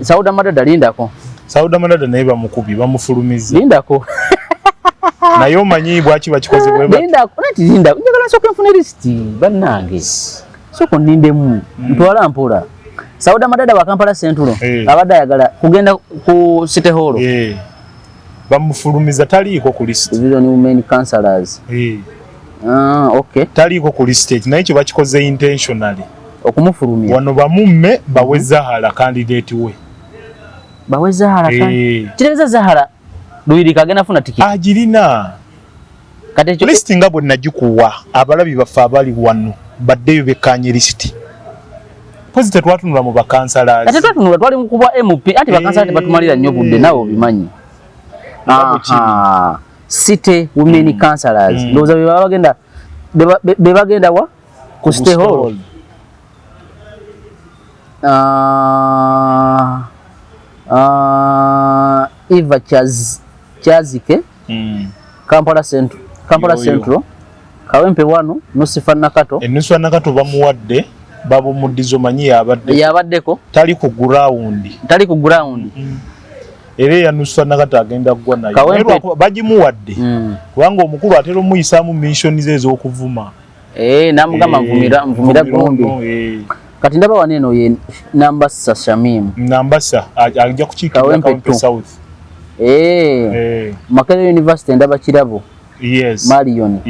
Sauda Madada, lindako. Sauda Madada naye bamukubi, bamufulumiza. Lindako. Naye omanyi bwaki bakikoze bwe bati? Lindako, nati lindako, njagala nsooke nfune lisiti, bannange. Sooka onnindemu, ntwala mpola. Sauda Madada wa Kampala Central abadde ayagala kugenda ku City Hall. Bamufulumiza, taliiko ku list. Division Women Councillors. Ah, okay. Taliiko ku list eki, naye kye bakikoze intentionally. Okumufulumya. Wano bamumme, bawe Zahara candidate we. Bawe Zahara. Kitegeeza Zahara Luyirika agenda funa tikiti. Agirina. Kati ekyo List nga bwe nagikuwa, abalabi baffe abali wano baddeyo bekkanye lisiti. Pozi tetwatunula mu bakansala. Ate twatunula, twali mu kubwa MP, anti bakansala tebatumalira nnyo budde, naawe obimanyi. Nga bwe kiri. Aha. City Women Councillors. Ndowooza be baba bagenda, be bagenda wa? Ku City Hall. Ah, ah, Eva Kyazike, Kampala Central, Kampala Yoyo. Central, Kawempe wano, Nusifa Nakato. Enuswa Nakato bamuwadde, babumuddizo, manyi yabadde. Yabaddeko. Tali ku ground. Tali ku ground. Era eya Nuswa Nakato agenda kugwa nayo. Kawempe. Naye lwakuba bagimuwadde kubanga omukulu atera omuyisaamu mission ze ez'okuvuma. Eh, namugamba nvumira, nvumira nvumira gundi. ono. Kati ndaba wano eno ye Nambasa Shamim. Nambasa ajja kukiikirira Kawempe Kawempe two. South. Makerere University ndaba Kirabo. Marion.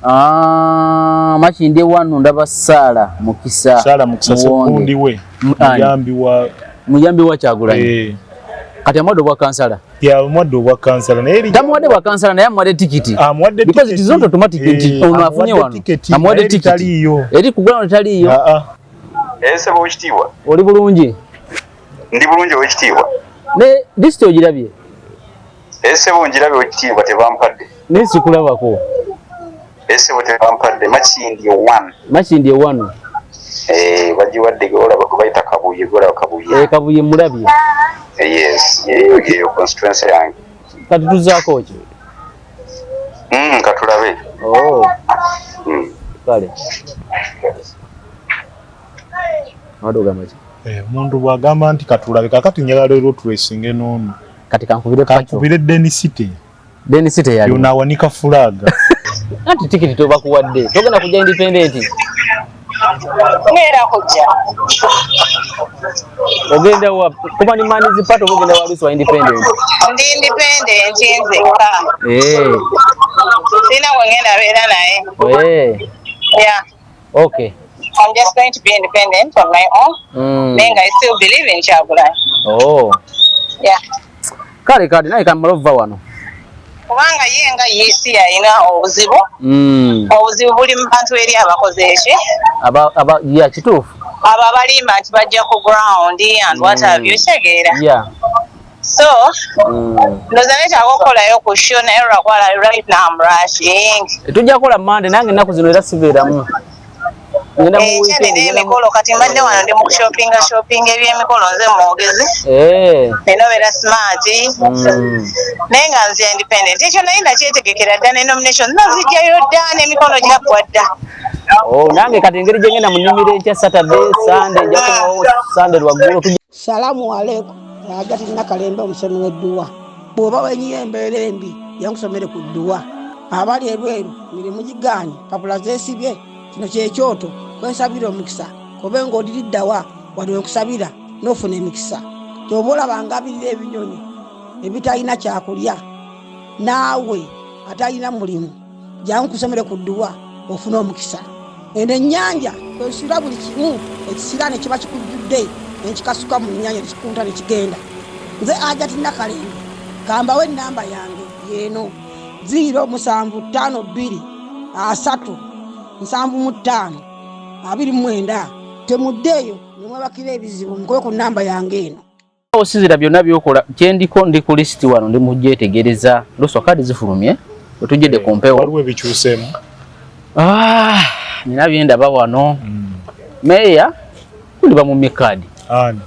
Ah, Makindye wano ndaba Sara Mukisa. Sara Mukisa Muwonge. Sekundi we. Ani? Muyambi wa Muyambi wa Kyagulanyi. Kati amuwadde obwa kansala. Yamuwadde obwa kansala, naye Tamuwadde bwa kansala, naye amuwadde tikiti. Amuwadde Because it is not tiketi. automatic nti ono afunye Amuwadde wano. tiketi, Amuwadde naye tikiti. taliiyo. Eri ku ground taliiyo. Ah, ah. Ssebo owekitiibwa. Oli bulungi? Ndi bulungi, owekitiibwa. Ne lisiti ogirabye? Ssebo, ngirabye, owekitiibwa, tebampadde. Naye sikulabako. Ssebo, tebampadde. Makindye 1. Makindye wano. Eh, bagiwadde golaba gwe bayita Kabuye, golaba Kabuye. Eh, Kabuye mulabye. Yes, yeyo yeyo constituency yange. Kati tuzaako ki? Katulabe. Oh. Kale. Wadde ogamba ki? Omuntu bw'agamba nti katulabe, kakati njagala leero twesinge n'ono. Kati kankubire Pacho. Kankubire Denisite. Denisite yali. Yona awanika flag. Anti tikiti tobakuwadde. Togenda kujja independent. Ngenda kujja. Ogenda wa kuba ni Manizi Party oba ogenda wa Luswa independent? Ndi independent nzekka. Sina gwe ngenda beera naye. Yeah. I'm just going to be independent on my own. Naye nga I still believe in Kyagulanyi. Oh. Yeah. Kale kale, naye kamala ova wano. Kubanga ye nga yisi alina obuzibu. Obuzibu buli mu bantu eri abakoze eki? Aba aba ya kituufu. Abo abalimba nti bajja ku ground and what have you, kitegeera. So, ndowooza neetaaga okukolayo ku show, naye lwakuba right now I'm rushing. Tujja kukola Monday, nange ennaku zino era sibeeramu. Ngenda mu weekend, Nkyalina emikolo, kati mbadde wano ndi mu kushoppinga shopping ebyemikolo, nze mwogezi. Nina obeera smart. Naye nga nze independent. Ekyo naye nakyetegekera dda, ne nomination nazijjayo dda, n'emikolo gyaggwa dda. Oh, nange kati engeri gye ngenda mu nnimiro enkya Saturday, Sunday, nja kumawo Sunday lwaggulo. Salamu aleikum. Hajati Nakalembe, omusomi w'edduwa. Bw'oba wenyiye embeera embi, yankusomere ku dduwa. Abali ebweru mirimu gigaanye, papula zeesibye, kino kyekyoto kwensabira omukisa. Kobe ng'odiriddawa wali wenkusabira n'ofuna emikisa. Kyoba olaba ngabirira ebinyonyi ebitalina kyakulya, naawe atalina mulimu, jangu nkusomere ku dduwa ofune omukisa. Eno ennyanja kwesula buli kimu ekisiraane kiba kikujjudde, nekikasuka mu nnyanja nekikunta nekigenda. Nze Hajati Nakalembe, kambawo ennamba yange yeeno 0752 30 75 29. Temuddeeyo nemwebakira ebizibu, mukube ku nnamba yange eno. Osinzira byonna byokola, kyendiko ndi ku lisiti wano, ndi mugyetegereza. Luswa, kadi zifulumye wetujjidde ku mpewo. Waliwo ebikyuseemu? Ah, nina byendaba wano. Meeya kundi bamumye kaadi. Ani?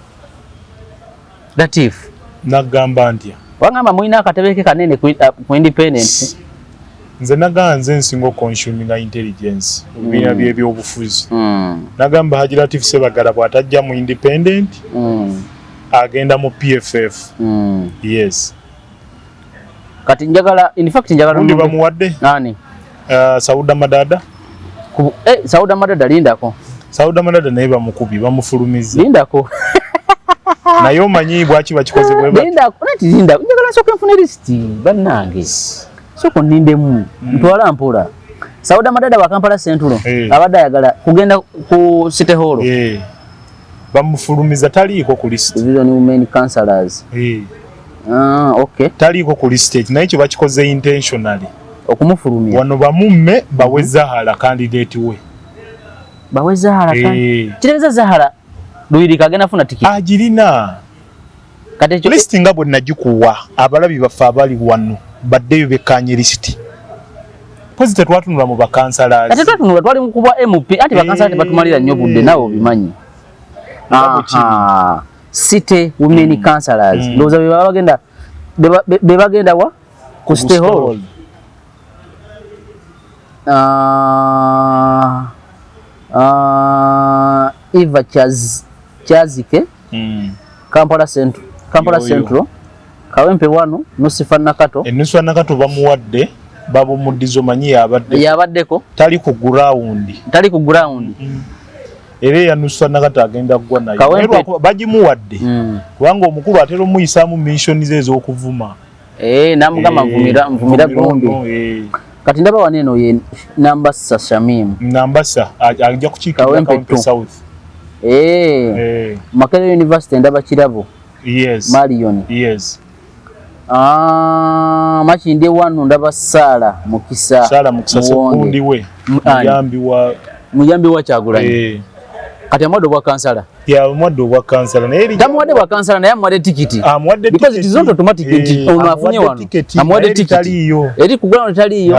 Latif. Nagamba ntya? Wangamba mulina akatebe ke kanene ku independence. Nze nagamba nze nsinga oconsuminga intelligence mu bibiina by'ebyobufuzi. Nagamba Haji Latif Sebagala bw'atajja mu independent agenda mu PFF. Yes. Kati njagala, in fact njagala Gundi bamuwadde nani? Sauda Madada. Sauda Madada lindako. Sauda Madada naye bamukubi, bamufulumiza. Lindako. Naye omanyi bwaki bakikoze bwe bati? Lindako, nati lindako. Njagala nsooke nfune lisiti bannange. Sooka onnindemu, ntwala mpola. Sauda Madada wa Kampala Central abadde ayagala kugenda ku City Hall. Bamufulumiza, taliiko ku list. Division Women Councillors. Ah, okay. Taliiko ku list, naye kye bakikoze intentionally. Okumufulumya. Wano bamumme bawe Zahara candidate we. Bawe Zahara Kitegeeza Zahara Luyirika agenda funa tikiti. Agirina. Kati ekyo list nga bwe nagikuwa abalabi baffe abali wano baddeyo bekkaanye list. Pozi tetwatunula mu bakansala. Kati twatunula, twali mu kubwa MP, anti bakansala tebatumalira nnyo budde, naawe obimanyi. Aha. City Women Councillors. Ndowooza be baba bagenda, be bagenda wa? Ku City Hall. Eva Kyazike, Kampala Central, Kampala Central, Kawempe wano, Nusifa Nakato. Nusifa Nakato bamuwadde, babumuddizo manyi yabadde. Yabaddeko. Tali ku ground. Tali ku ground. Era ya Nusifa Nakato agenda kugwa nayo. Kawempe Bagimuwadde. Kubanga omukulu atera omuyisaamu mission ze ez'okuvuma. Namugamba nvumira, nvumira gundi. Kati ndaba wano eno ye Nambasa Shamim. Nambasa ajja kukiikirira Kawempe Kawempe South. Makerere University ndaba Kirabo. Yes. Marion. Yes. Makindye wano ndaba Sara Mukisa. Sara Mukisa sekundi we. Muyambi wa Muyambi wa Kyagulanyi. Kati amuwadde obwa kansala. Ya, amuwadde obwa kansala. Naye eri Tamuwadde bwa kansala naye amuwadde tikiti. Amuwadde Because it is not tikiti. automatic nti ono afunye Amuwadde wano. tikiti, Amuwadde naye eri tikiti. taliiyo. Eri ku ground taliiyo.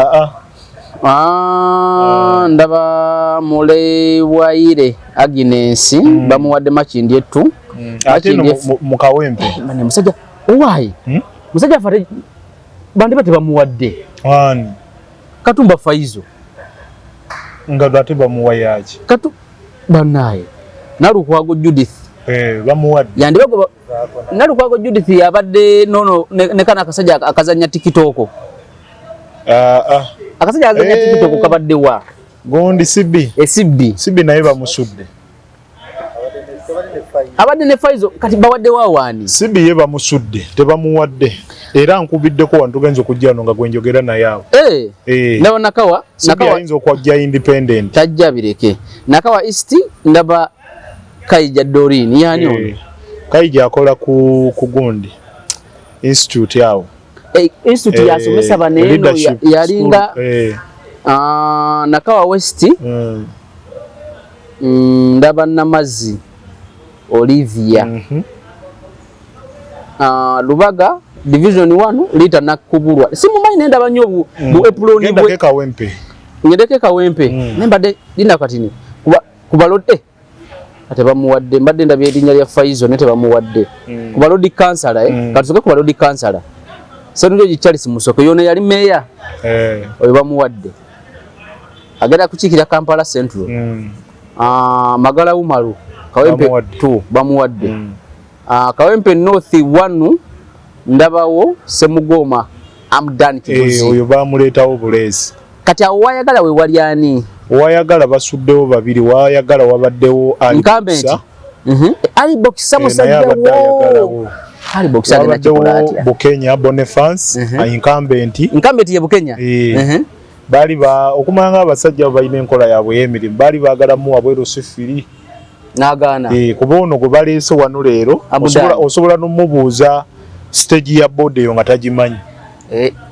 Ndaba Mulewayire Agnes bamuwadde Makindye 2. Ate no Makindye mu Kawempe. Mane musajja owaayi. Musajja fate bandi bate bamuwadde. Ani? Katumba Faizo. Nga ate bamuwa yaki? Katu banaye. Nalukwago Judith. Bamuwadde. Yandi bago Nalukwago Judith yabadde nono ne kana akasajja akazannya TikTok. Akasajja akazannya TikTok kabadde wa? Gondi Sibi. Sibi. Sibi naye bamusudde. Abadde ne Faizo kati bawadde wa wani? Sibi ye bamusudde, tebamuwadde. Era nkubiddeko wano tugenze okujja wano nga gwe njogera naye awo. Ndaba Nakawa, Sibi Nakawa ayinza okwajja independent. Tajja bireke. Nakawa East ndaba Kaija Doreen yani ono. Kaija akola ku gundi institute awo. Institute yasomesa baneno Leadership yalinga, school, Nakawa West. Ndaba Namazzi Olivia. Lubaga Division 1 Lita Nakubulwa. Simumanyi nenda banyo bu Epuloni Genda bwe. ke Kawempe. Ngendeke Kawempe. Nembadde linda katini. Kuba kuba lode. Ate bamuwadde mbadde ndabye erinnya lya Faizo ne tebamuwadde. Kuba lodi councillor. Katusoke kuba lodi councillor. Ssenungi Charles Musoke yone yali mayor. Oyo bamuwadde. Agenda kukiikirira Kampala Central. Magala Umaru Kawempe Bamuwadde. 2 bamuwadde. Kawempe North 1 ndabawo Semugoma Amdan Kigozi. Oyo bamuleetawo buleezi. Kati awo wayagala we wali ani? Wayagala basuddewo babiri, wayagala wabaddewo Ali Incumbent. Boxer. Ali Boxer Naye musajja abadde wo. ayagalawo. Ali Boxer agenda Wabaddewo kikola atya? Bukenya Boniface, incumbent. Incumbent ye Bukenya? Bali ba okumanya nga abasajja abo balina enkola yaabwe ey'emirimu, baali baagala muwa bweru sifiri. N'agaana. Kuba ono gwe baleese wano leero, Abu Dhabi. osobola n'omubuuza stage ya board eyo nga tagimanyi.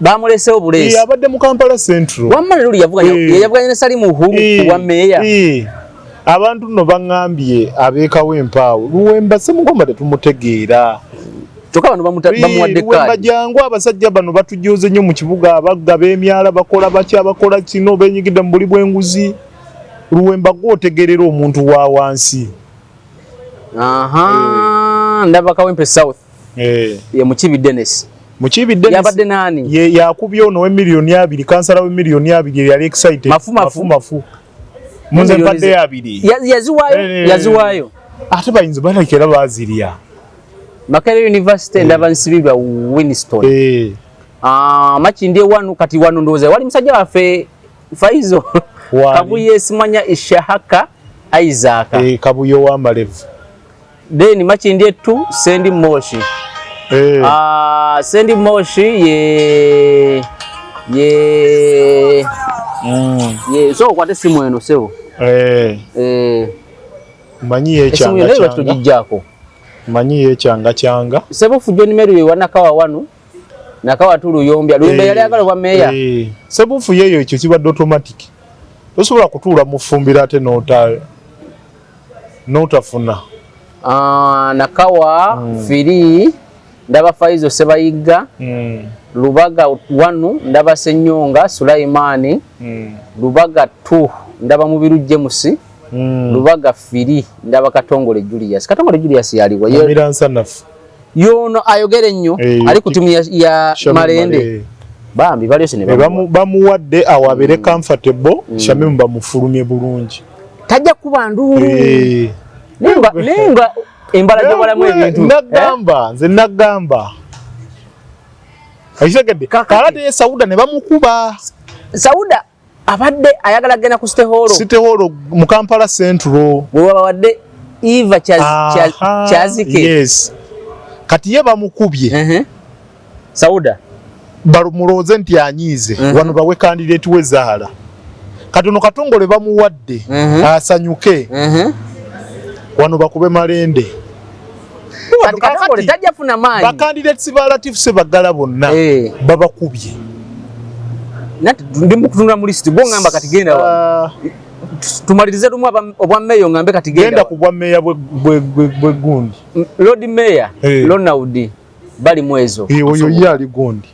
Bamuleseewo buleesi. Abadde mu Kampala Central. Wamma leero yavuganya ne Salim Uhuru ku bwa meeya. Abantu nno baŋŋambye abeekawo empaawo. Luwemba Ssemugoma tetumutegeera. Kyokka bano bamuwadde Luwemba kaadi. jangu abasajja bano batujooze nnyo mu kibuga, abagga b'emyala bakola batya, bakola kino, beenyigidde mu buli bw'enguzi. Luwemba gw'otegeerera omuntu wa wansi. Ndaba Kawempe South. Ye Mukibi Dennis. Mukiibi Dennis yabadde nani? Ye yakubye ono we 2 million, kansala we 2 million yali excited. Mafu, mafu. Mafu munze mpadde 2. Yaziwaayo. Yaziwaayo. Ate bayinza balabika era baazirya. Makerere University ndaba Nsibirwa Winston. Ah, Makindye wanu, kati wano ndowooza wali musajja waffe Faizo. Wali. Kabuye simanya Ishahaka Isaac. Eh, Kabuye w'amalevu. Then Makindye 2, Sendi Moshi. Ah, Sendi Moshi ye ye so okwate simu eno sebo. Eh. Manyi Esimu yekyanga yo naye kyanga. tugijjaako. Manyi yekyanga kyanga. Sebufu John Mary wa Nakawa wanu, Nakawa tu Luyombya. Luyombya yali agala bwa meya. Eh, Sebufu yeyo ekyo kibadde automatic, tosobola kutuula mu ffumbiro ate n'otafuna. Ah, Nakawa three ndaba Faizo Sebayiga. Lubaga wanu ndaba Senyonga Sulaimani. Lubaga 2 ndaba Mubiru James. Lubaga 3 ndaba Katongole Julius. Katongole Julius yaliwa? Amira Nsanafu. Yono ayogera ennyo. Ali ku timu ya Shamim Malende. Malende. Bambi baliose ne bamuwa. Bamuwadde awo abeere comfortable, Shamim bamufulumye bulungi. Tajja kuba nduulu. Naye nga embala gyobalamu ebintu. Nagamba nze, nagamba ekitegedde. Kakati. Ate ye Sauda ne bamukuba. Sauda abadde ayagala genda ku City Hall. City Hall mu Kampala Central. Bwe babawadde Eva Kyazike. Yes, kati ye bamukubye. Sauda. Mulowooze nti anyiize. Wano bawe candidate we Zaala. Kati ono Katongole bamuwadde asanyuke, wano bakube Malende. Kati Katongole tajja funa maanyi. Bacandidates ba Latif Sebagala bonna babakubye. Nati ndi mukutunula mu list, gwo ngamba kati genda wano. Tumalirize lumu obwa meyo, ngambe kati genda Genda wano. Ku bwa meya bwe gundi. Lord Mayor Ronald bali mwezo. Oyo ye ali gundi.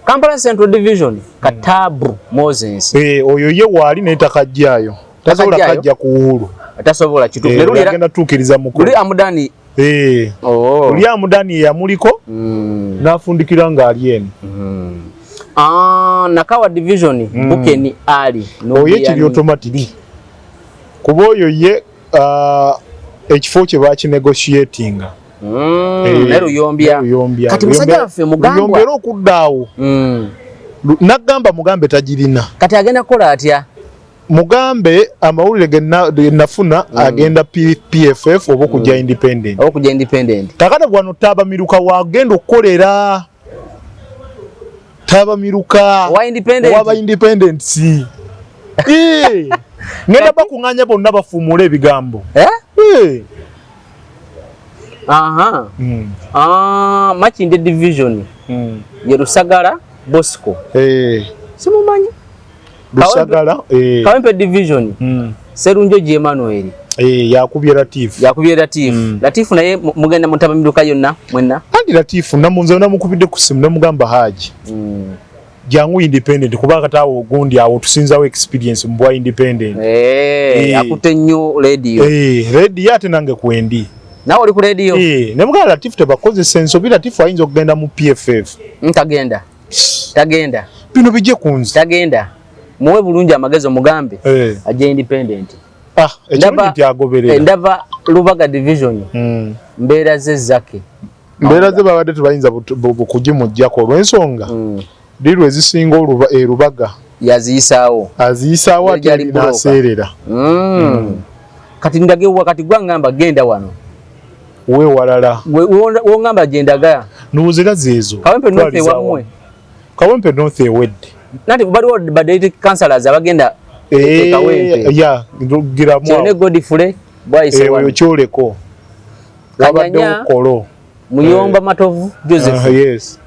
Kampala Central Division, Katabu Moses. Oyo ye waali naye takajjaayo, tasobola. Takajjaayo? Kajja ku Uhuru. Tasobola kituufu. Ne luli era Agenda tuukiriza mukulu. Luli Amudani. Oh. Luli Amudani yamuliko n'afundikira ng'ali eno. Ah, Nakawa Division, Bukeni Ali. Oyo kiri automatic kuba oyo ye ekifo kye bakinegotiatinga. Ne Luyombya. Luyombya. Kati musajja waffe Mugambwa. Luyombya era okudda awo. Nagamba Mugambe tagirina. Kati agenda kukola atya? Mugambe amawulire ge nafuna agenda PFF oba okujja independent. Oba okujja independent. Kakati wano taabamiruka wagenda okukolera taabamiruka Owa independent. Waba independent si. Eh, ngenda bakuŋŋaanya bonna bafuumule ebigambo. Eh? Eh. Aha. Ah, Makindye Division. Ye Lusagala Bosco. Simumanyi. Lusagala. Kawempe Division. Serunjogi Emmanuel. Eh, yakubye Latif. Yakubye Latif. Latif naye mugenda mutabamiruka yonna mwenna. Andi Latif namunze namukubidde ku simu namugamba, "Haji, jangu independent, kuba kati awo ogundi awo tusinzawo experience mu bwa independent." Akutte nnyo radio. Eh, radio ate nange kwendi. Nawe oli ku radio. Eh, nemugamba Latif tebakozesa ensobi, Latif ayinza okugenda mu PFF. Tagenda. Tagenda. Bino bijje ku nze. Tagenda. Muwe bulungi amagezi omugambe. Ajje independent. Ah, ekirungi nti agoberera. Ndava Lubaga Division. Mbeera ze Zake. Mbeera ze babadde tebayinza kugimuggyako olw'ensonga diru ezisinga erubaga Yaziyisaawo. Aziyisaawo ate Gyali broker. n'aseerera. Kati ndagewa kati gwa ngamba genda wano. Weewalala. Wongamba gye ndaga. Ndowooza era zeezo. Kawempe North Twaliza ewammwe. awamu. Kawempe North ewedde. Nati baliwo ba councillors abagenda e Kawempe. Ya, giramu Kyone awo. Godfrey bwayise Oyo wano. kyoleko. Kanyanya, Wabaddewo Kolo. Muyomba Matovu Joseph. Ah, yes.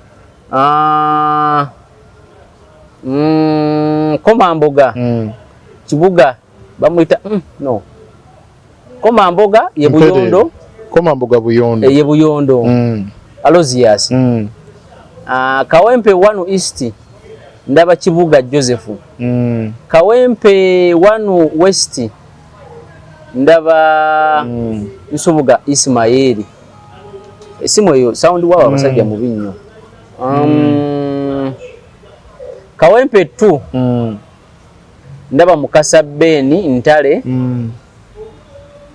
Ah, Komamboga. Kibuga bamuyita no. Komamboga ye Mperere. Buyondo. Komamboga Buyondo. Ye Buyondo. Alozias. Ah, Kawempe 1 East ndaba Kibuga Joseph. Kawempe 1 West ndaba Nsubuga Ismaili. Esimu eyo sound wabo abasajja mubi nnyo. Kawempe 2 ndaba Mukasa Ben Ntale.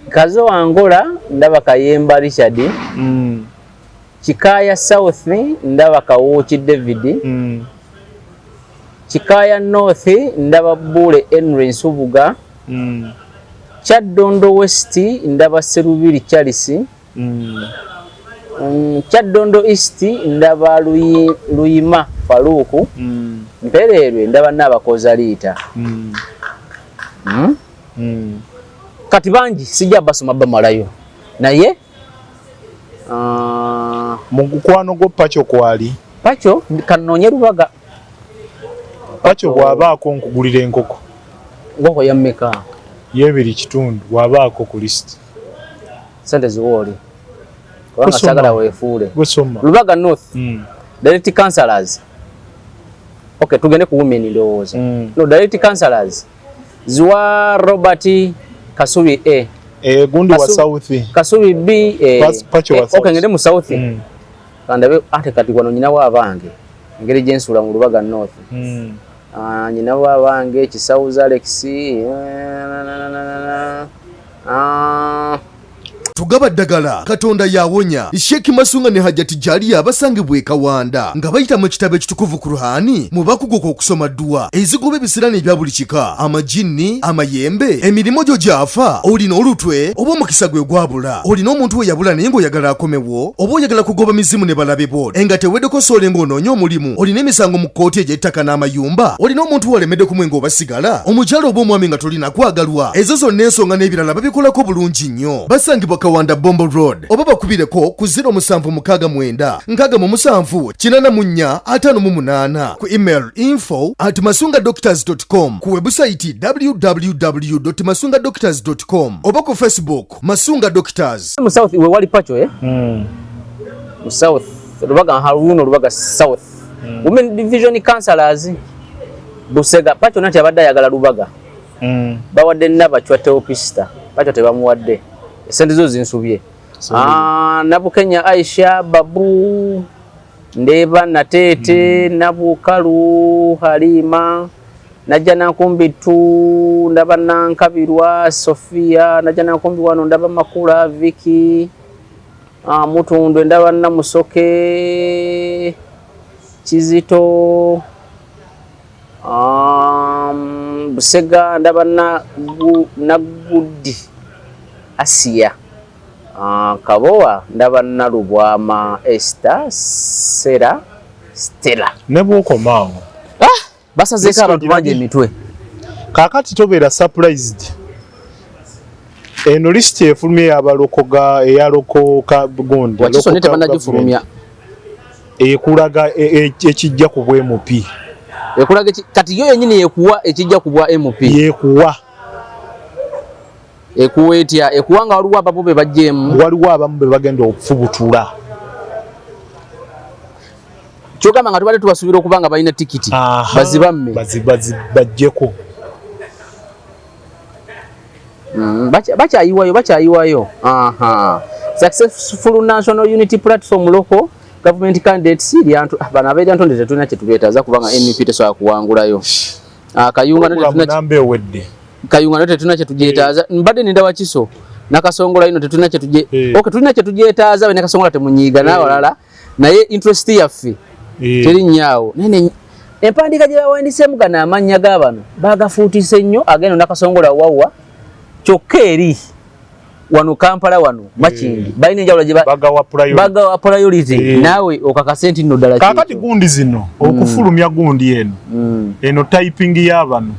Kazo Angola ndaba Kayemba Richard. Kikaya South ndaba Kawuki David. Kikaya North ndaba Bule Henry Nsubuga. Kyaddondo West ndaba Serubiri Charles. Kyaddondo East ndaba Luyima Faruku. Mpererwe ndaba Nabakoza Rita. Kati bangi sijja basoma bamalayo naye mu gukwano gwo Pacho kwali Pacho kanonye Rubaga. Pacho bw'abaako nkugulira enkoko. Nkoko ya mmeka? Yebiri kitundu bw'abaako ku list. Sente ziwooli kubanga sagala weefuule. Gusoma. Rubaga North direct councillors. Okay, tugende ku women ndowooza. No, direct councillors Ziwa Robert Kasubi A. Gundi wa South. Kasubi B. Pacho wa South. Okay, ngende mu South. Kandabe ate kati wano nyina wa abange engeri gye nsula mu Rubaga North. Nyina wa abange Kisauza Alex. Tugaba ddagala Katonda yawonya. Sheikh Masunga ne Hajati Jalia basangibwa e Kawanda nga bayita mu kitabo ekitukuvu Kur'ani mu bakuguka okusoma dduwa ezigoba ebisirani ebya buli kika, amajinni, amayembe, emirimu gyo gyafa, olina olutwe oba omukisa gwe gwabula, olina omuntu we yabula naye ng'oyagala akomewo, oba oyagala kugoba mizimu ne balabe bo enga teweddeko soole ng'onoonya omulimu, olina emisango mu kkooti egy'ettaka n'amayumba, olina omuntu walemedde kumwe ng'obasigala, omukyala oba omwami nga tolina kwagalwa. Ezo zonna ensonga n'ebirala babikolako bulungi nnyo. Basangibwa Kawanda Bombo Road oba bakubireko ku 0769 67 84 58 ku email info@masungadoctors.com, ku website www.masungadoctors.com oba ku Facebook Masunga Doctors. Mu South we wali Pacho mu South Rubaga Haruno Rubaga South. Women Division Councillors Busega Pacho nati abadde ayagala Rubaga. Bawadde Nabachwa Teopista Pacho tebamuwadde. Sente zo zinsubye. Nabukenya Aisha Babu Ndeba Natete Nabukalu Halima Najja Nankumbi tu ndaba Nankabirwa Sofia Najja Nankumbi wano ndaba Makula Vicky Mutundwe ndaba Namusoke Kizito Busega ndaba Nagudi Asia Kabowa ndaba Nalubwama Esther Sera Stella. Nebwokomaawo basazeeko abantu bangi emitwe. Kaakati tobeera surprised. Eno list efulumye ey'abalokoga eyalokoka gundi. Wakiso ne tebannagifulumya. Ekulaga ekijja ku bwa MP. Ekulaga kati yo yennyini yekuwa ekijja ku bwa MP. Yekuwa. Ekuwa etya? Ekuwa nga waliwo abamu be baggyemu. Waliwo abamu be bagenda okufubutula. Kyogamba nga tubadde tubasuubira okuba nga balina tikiti bazibamme. Baggyeko. Bakyayiwayo bakyayiwayo. Successful National Unity Platform local government candidates lyantu bano abeera Lyantonde tetulina kye tubeetaaza kubanga NUP tesobola kuwangulayo. Kayunga namba ewedde. Kayunga no tetulina kye tugyetaaza. Mbadde ninda Wakiso Nakasongola ino tetulina kye tugye. Okay, tulina kye tugyetaaza be Nakasongola temunyiiga n'abalala naye interest yaffe teri nnyo. Naye empandiika gye bawandiseemu gano amannya g'abano baagafuutise nnyo agenda Nakasongola wawa kyokka eri wano Kampala wano Makindye balina enjawulo gye bagawa priority naawe okakase nti nno ddala. Kaakati gundi zino okufulumya gundi eno eno typing y'abano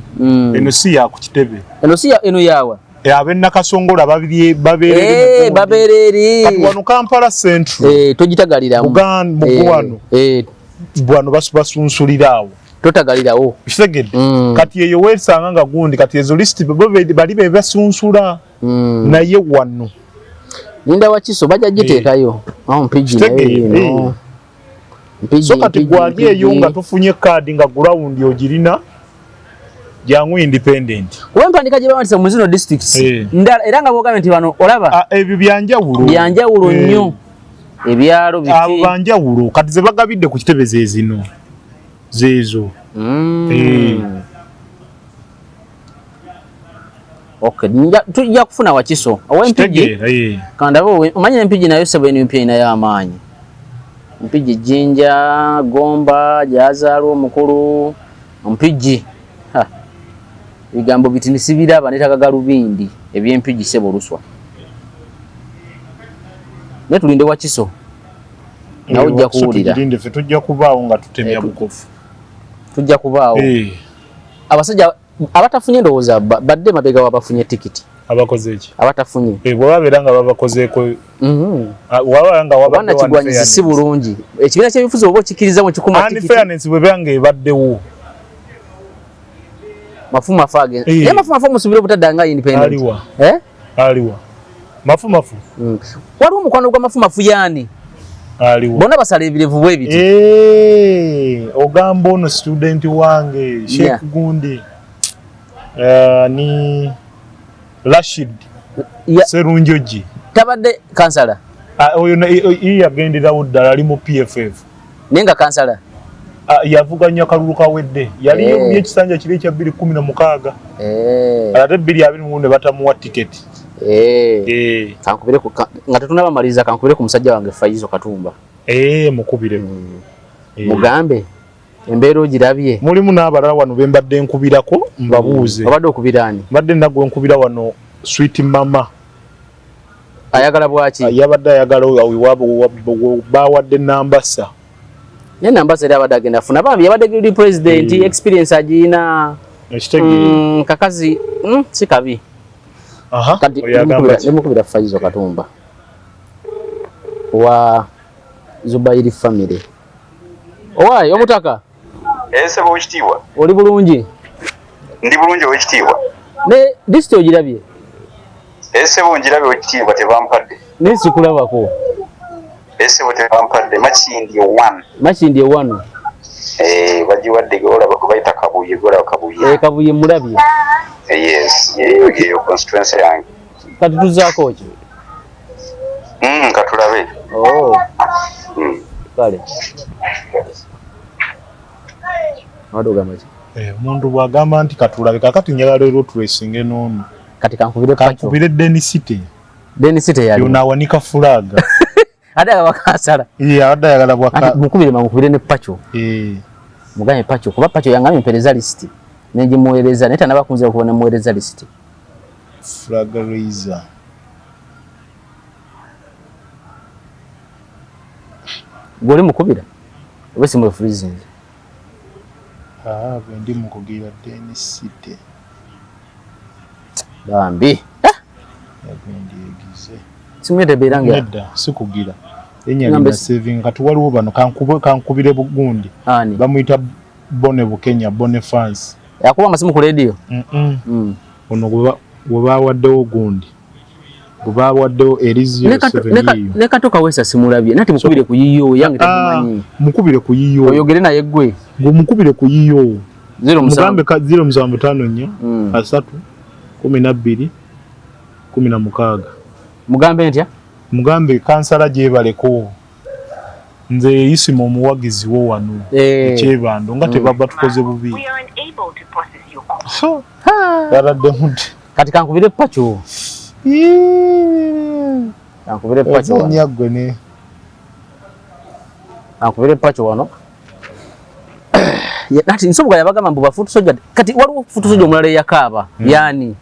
eno si ya ku kitebe. Eno si eno yawa ab'e Nakasongola babeera eri. Kati wano Kampala Central togitagaliramu. Wano bwano basunsulira awo. Totagalirawo. Kitegedde. Kati eyo weesanga nga gundi kati ezo list bali be basunsula naye wano. Linda Wakiso bajja giteekayo. Mpigi naye eno. So kati gwali eyo nga tufunye kaadi nga ground ogirina jangu independent. Kuba empandiika gye bawandiise mu zino districts ndala era nga bw'ogambye nti bano olaba ebyo byanjawulo. Byanjawulo nnyo. Ebyalo biki? Abo banjawulo kati ze bagabidde ku kitebe ze zino zeezo. Okay, tujja kufuna Wakiso. Ow'Empigi kandabe, omanyi Empigi nayo sebo NUP erinayo amaanyi. Mpigi Jinja, Gomba, gyazaalwa omukulu Mpigi. Ebigambo biti sibiraba, neetaaga galubindi eby'Empigi sebo luswa. Naye tulinde Wakiso nawe ojja kuwulira. Tugirinde ffe, tujja kubaawo nga tutemya bukofu. Tujja kubaawo. Abasajja abatafunye ndowooza badde mabega wabafunye tikiti. Abakoze eki? Abatafunye. Bwe babeera nga babakozeeko, waba nga wabaddewo Obwannakigwanyizi si bulungi. Ekibiina ky'ebyobufuzi oba okikkiriza mu kikuma tikiti. Unfairness bwe nga ebaddewo. Mafu mafu agenda. Naye mafu mafu musubire obutadda nga independent. Aliwa. Eh? Aliwa. Mafu mafu. Waliwo omukwano gwa mafu mafu yaani? Aliwa. Bonna basala ebirevu bwe biti. Ogamba ono student wange Sheikh Gundi. Ni Rashid Serunjogi. Tabadde kansala. Oyo ye yagenderawo ddala, ali mu PFF. Naye nga kansala. Yavuganya kalulu kawedde. Yali yerumye ekisanja kiri ekya 2016. Ate 2021 ne batamuwa tiketi. Kankubire nga tetunnabamaliriza, kankubire ku musajja wange Faizo Katumba. Mukubire. Mugambe embeera ogirabye. Mulimu n'abalala wano be mbadde nkubirako mbabuuze. Obadde okubira ani? Mbadde nagwe nkubira wano Sweet Mama. Ayagala bwaki? Yabadde ayagala bawadde Nambasa. Naye Nambasa era abadde agenda afuna bambi, yabadde guild president, experience agiyina. Kakazi si kabi. Kati nemukubira Faizo Katumba wa Zubairi family. Owaayi omutaka. Ssebo owekitiibwa. Oli bulungi? Ndi bulungi owekitiibwa. Ne lisiti ogirabye? Ssebo ngirabye owekitiibwa, tebampadde. Naye sikulabako. Ssebo tebampadde, Makindye 1. Makindye 1. Bagiwadde olaba gwe bayita Kabuye, golaba Kabuye. Kabuye mulabye. Yes, yeyo constituency yange. Kati tuzaako ki? Katulabe. Kale. Abadde ogamba ki? Omuntu bw'agamba nti katulabe, kakati njagala leero tulesinge n'ono. Kati kankubire Pacho. Kankubire Denisite. Denisite yali. Yona awanika fulaga. Ate agaba kansala. Abadde ayagala bwa mukubire mukubire ne Pacho. Mugambe Pacho kuba Pacho yangambye mpereza lisiti. Ne ngimuweereza naye tannaba kunzira kuba nemuweereza lisiti. Flag raiser. Gwe oli mukubira? Oba essimu efreezinze? Bwe ndi mukugira Denisite. Bambi. Yagwendi egize. Simu ye tebeera nga Nedda, sikugira. Erinnya lina saving kati waliwo bano kankubire bugundi. Ani? Bamuyita Bone Bukenya, Bone Fans. Yakuba amasimu ku radio? Ono gwe bawaddewo gundi. Gwe bawaddewo eri 07 yiyo. Ne Kato Kaweesa simulabye. Nati mukubire ku yiyo, yange temumanyi. Mukubire ku yiyo. Oyogere naye ggwe. Gwe mukubire ku yiyo. Zero musanvu. Mugambe ka 0754, 3, 12, 16. Mugambe ntya? Mugambe kansala gyebaleko. Nze Isima omuwagizi wo wano ekyebando nga tebaba tukoze bubi. Yaladde mudde. Kati kankubire Pacho. Kankubire Pacho wano. Ozannya ggwe ne. Kankubire Pacho wano. Kati Nsubuga yabagamba mbu bafutu soja. Kati waliwo futu soja omulala eyakaaba. Yani.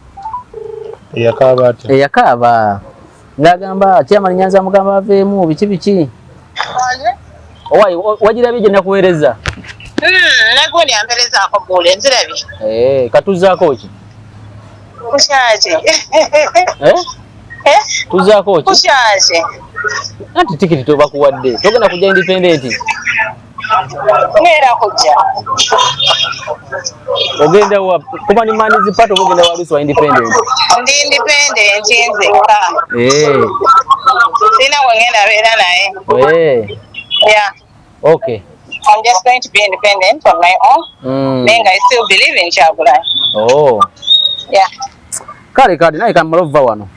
Eyakaaba atya? Eyakaaba. Ng'agamba Chairman Nyanzi amugamba aveemu biki biki. Owayi, wagirabye gye nakuweereza? Nagundi amperezaako bule, nzirabye. Katuzaako ki? Kushaje. Tuzaako ki? Kushaje. Anti tikiti tobakuwadde. Togenda kujja independent. Ngenda kujja. Ogenda wa kuba ni mani zipato ogenda wa Luswa independent. Ndi independent nzekka. Sina gwe ngenda beera naye. Yeah. Okay. I'm just going to be independent on my own. Then I still believe in Kyagulanyi. Yeah. Kale kale naye kamala ova wano.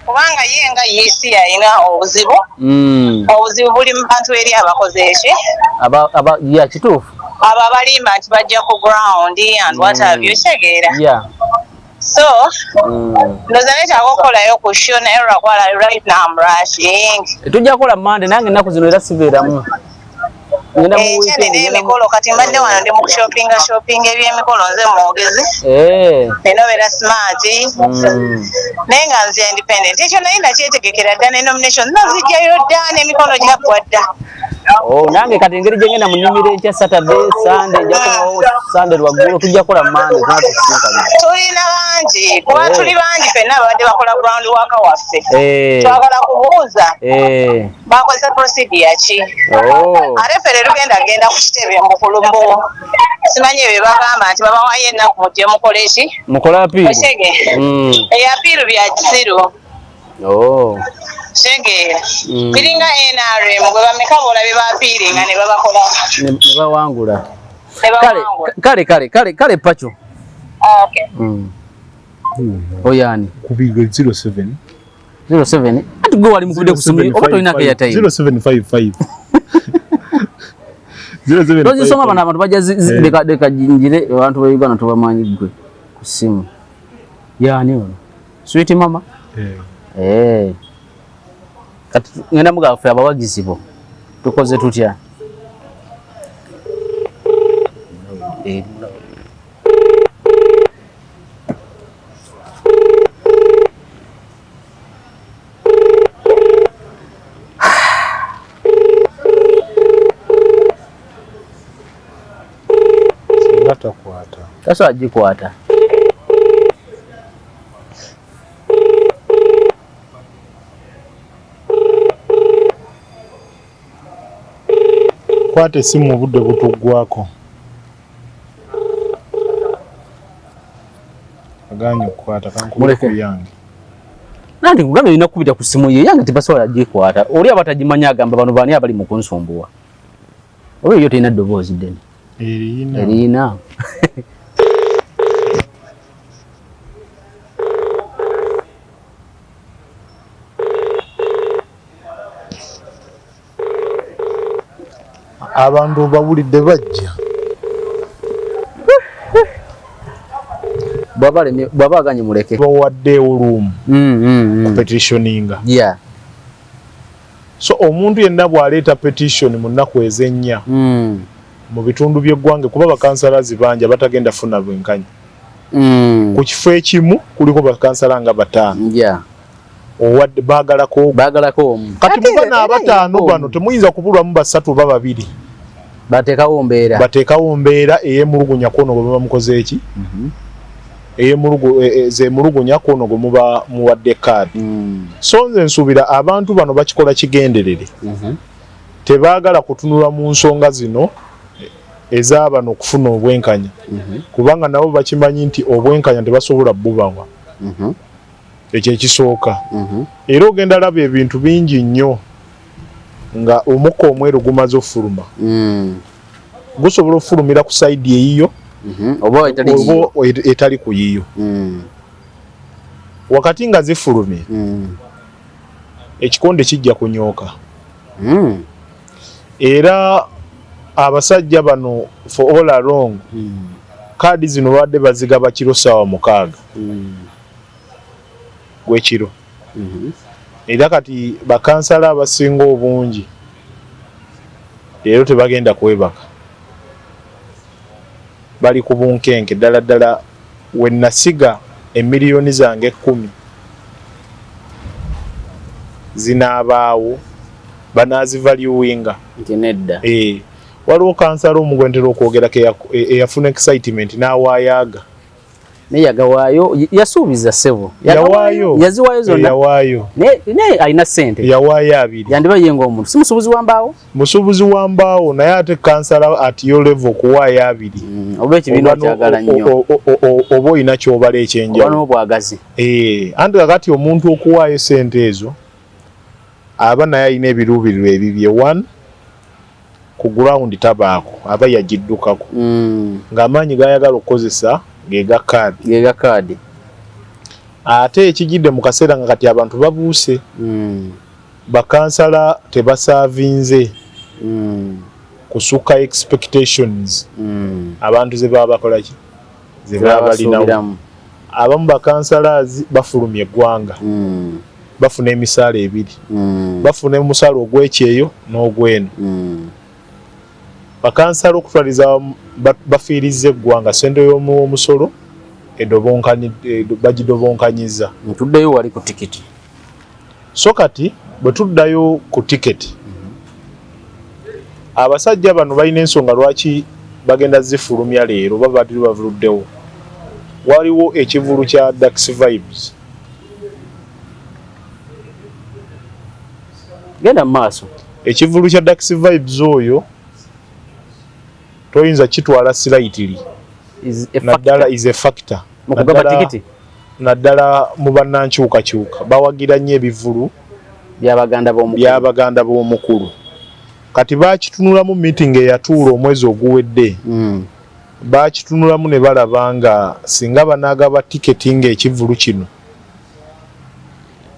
Kubanga ye nga yisi yalina obuzibu. Obuzibu Obuzibu buli mu bantu eri abakoze eki Aba ya kituufu. Abo abalimba nti bajja ku ground and what have you, kitegeera? So ndowooza neetaaga okukolayo ku show, naye lwakuba right now I'm rushing. Tujja kukola Mande, nange ennaku zino era sibeeramu. Ngenda mu Enkya weekend. nina Ngenda mu emikolo, kati mbadde wano ndi mu kushoppinga shoppinga ebyemikolo, nze mwogezi. Nina obeera smart. Naye nga nze independent, ekyo naye nakyetegekera dda, ne nomination nazijjayo dda, n'emikono gyaggwa dda. Oh, nange kati engeri gye ngenda mu nnimiro enkya Saturday, Sunday nja kumawo Sunday lwaggulo, tujja kukola Mande tuna tusisinkane. Tulina bangi kuba tuli bangi ffenna ababadde bakola ground work waffe. Twagala kubuuza bakozesa procedure ki? Ate ffe tetugenda genda ku kitebe mbukulu mbu simanyi ebyo bagamba nti babawayo ennaku mujje mukole ki? Mukole appeal. Okitegeera? Eyo appeal bya kisiru. Kitegeera? Biringa NRM, gwe bameka boolabye baapiiringa ne babakola Ne bawangula. Ne Kale. bawangula. Kale Pacho. Okay. Oyo ani? Kubirwe 07. 07, ati gwe wali mukubidde ku simu oba tolinako airtime? 0755 0755. Tozisoma, bano abantu bajja leka njire, abantu ba Uganda tobamanyi. Gwe ku simu yaani ono sweet mama. Eh. Eh. Kati ngenda mugaffe abawagizi bo tukoze tutya? Eh. Singa takwata. Tasobola gikwata. Kwata esimu, obudde butuggwako. Aganye okukwata, kankubire Muleke. ku yange. Nanti kugambye olina kukubira ku simu ye, yange tebasobola gikwata. Oli aba tagimanyi, agamba bano baani abali mu kunsumbuwa? Oba eyo terina ddoboozi ddene? Eriyina. Eriyina. Abantu bawulidde bajja. Bw'aba bw'aba aganye muleke. Bawaddeewo room petitioninga. So omuntu yenna bw'aleeta petition mu nnaku ez'ennya mu bitundu by'eggwanga, kuba bakansalazi bangi abatagenda funa bwenkanya. Ku kifo ekimu kuliko bakansala nga bataano. Owadde baagalako ogu. Baagalako omu. Kati Ate mu bano era abataano omu. bano temuyinza kubulwamu basatu oba babiri. Bateekawo mbeera. Bateekawo mbeera ey'emulugunya kwono gwe muba mukoze eki, zemulugunya kwono gwe muba muwadde kaadi. So nze nsuubira abantu bano bakikola kigenderere. Tebaagala kutunula mu nsonga zino ez'abano okufuna obwenkanya, kubanga nabo bakimanyi nti obwenkanya tebasobola bubawa. Ekyo ekisooka. Era ogenda laba ebintu bingi nnyo nga omukka omweru gumaze ofuluma. Gusobola okufulumira ku side eyiyo Oba etali giyo. oba etali ku yiyo. Wakati nga zifulumye, ekikonde kijja kunyooka. Era abasajja bano for all along kaadi zino babadde bazigaba kiro ssaawa 6 gw'ekiro. Era kati bakansala abasinga obungi leero tebagenda kwebaka, bali ku bunkenke ddala ddala. We nasiga emiliyoni zange 10 zinaabaawo, banaazivaluinga? Nti nedda. Eh, waliwo kansala omu gwe ntera okwogerako eyafuna excitement n'awaayaaga. Naye yagawaayo, yasuubiza ssebo. Yawaayo. Yaziwaayo zonna. Yawaayo. Naye alina ssente. Yawaayo abiri. Yandiba ye ng'omuntu si musuubuzi wa mbaawo. Musuubuzi wa mbaawo, naye ate kansala at your level okuwaayo abiri, Oba ekibiina oba okyagala nnyo. oba olina kyobala Oba ekyenjawulo. n'obwagazi. Eh, anti kakati omuntu okuwaayo sente ezo aba naye alina ebiruubirirwa ebibye. One, ku ground tabaako, aba yagiddukako ng'amaanyi gayagala okukozesa ge ga kaadi. Gega kaadi. Ate ekijidde mu kaseera nga kati abantu babuuse. Bakansala tebasaavinze kusukka expectations abantu ze baba bakola ki, ze baba balinawo. Abamu bakansala bafulumya eggwanga, bafuna emisaala ebiri, bafuna omusaala ogw'ekyeyo n'ogweno. Bakansala okutwaliza bafiirizza eggwanga sente y'omusolo bagidobonkanyiza. Ntuddeyo wali ku tikiti. So kati bwe tuddayo ku tiketi, abasajja bano balina ensonga lwaki bagenda zifulumya leero, babadde bavuluddewo. Waliwo ekivulu kya Dax Vibes. Genda mu maaso. Ekivulu kya Dax Vibes oyo toyinza kitwala slightly, naddala is a factor mu kugaba tikiti, naddala mu bannankyukakyuka bawagira nnyo ebivulu by'abaganda b'omukulu. Kati bakitunulamu meeting eyatuula omwezi oguwedde, bakitunulamu ne balaba nga singa banaagaba tiketi ng'ekivulu kino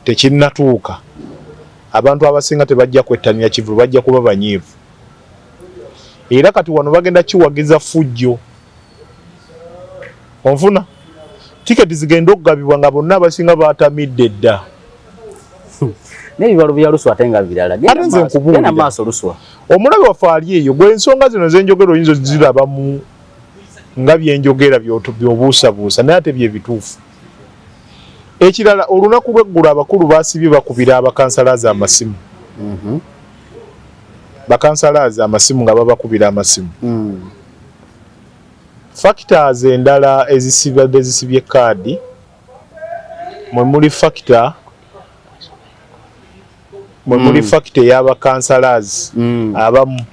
tekinnatuuka, abantu abasinga tebajja kwettanira kivulu, bajja kuba banyiivu. Era kati wano bagenda kiwagiza fujjo. Onfuna tiketi zigenda okugabibwa nga bonna abasinga batamidde dda. N'ebibalo bya Luswa ate nga birala. Ate nze nkubuulira maaso Luswa omulabe waffe ali eyo, gwe ensonga zino zenjogera oyinza ozirabamu nga byenjogera by'obuusabuusa, naye ate bye bituufu. Ekirala, olunaku lw'eggulo abakulu basibye bakubira abakansalazi amasimu. Bakansalazi amasimu nga babakubira amasimu. Factors endala ezisibadde zisibye kaadi mwe muli factor mwe muli factor ey'abakansalazi abamu.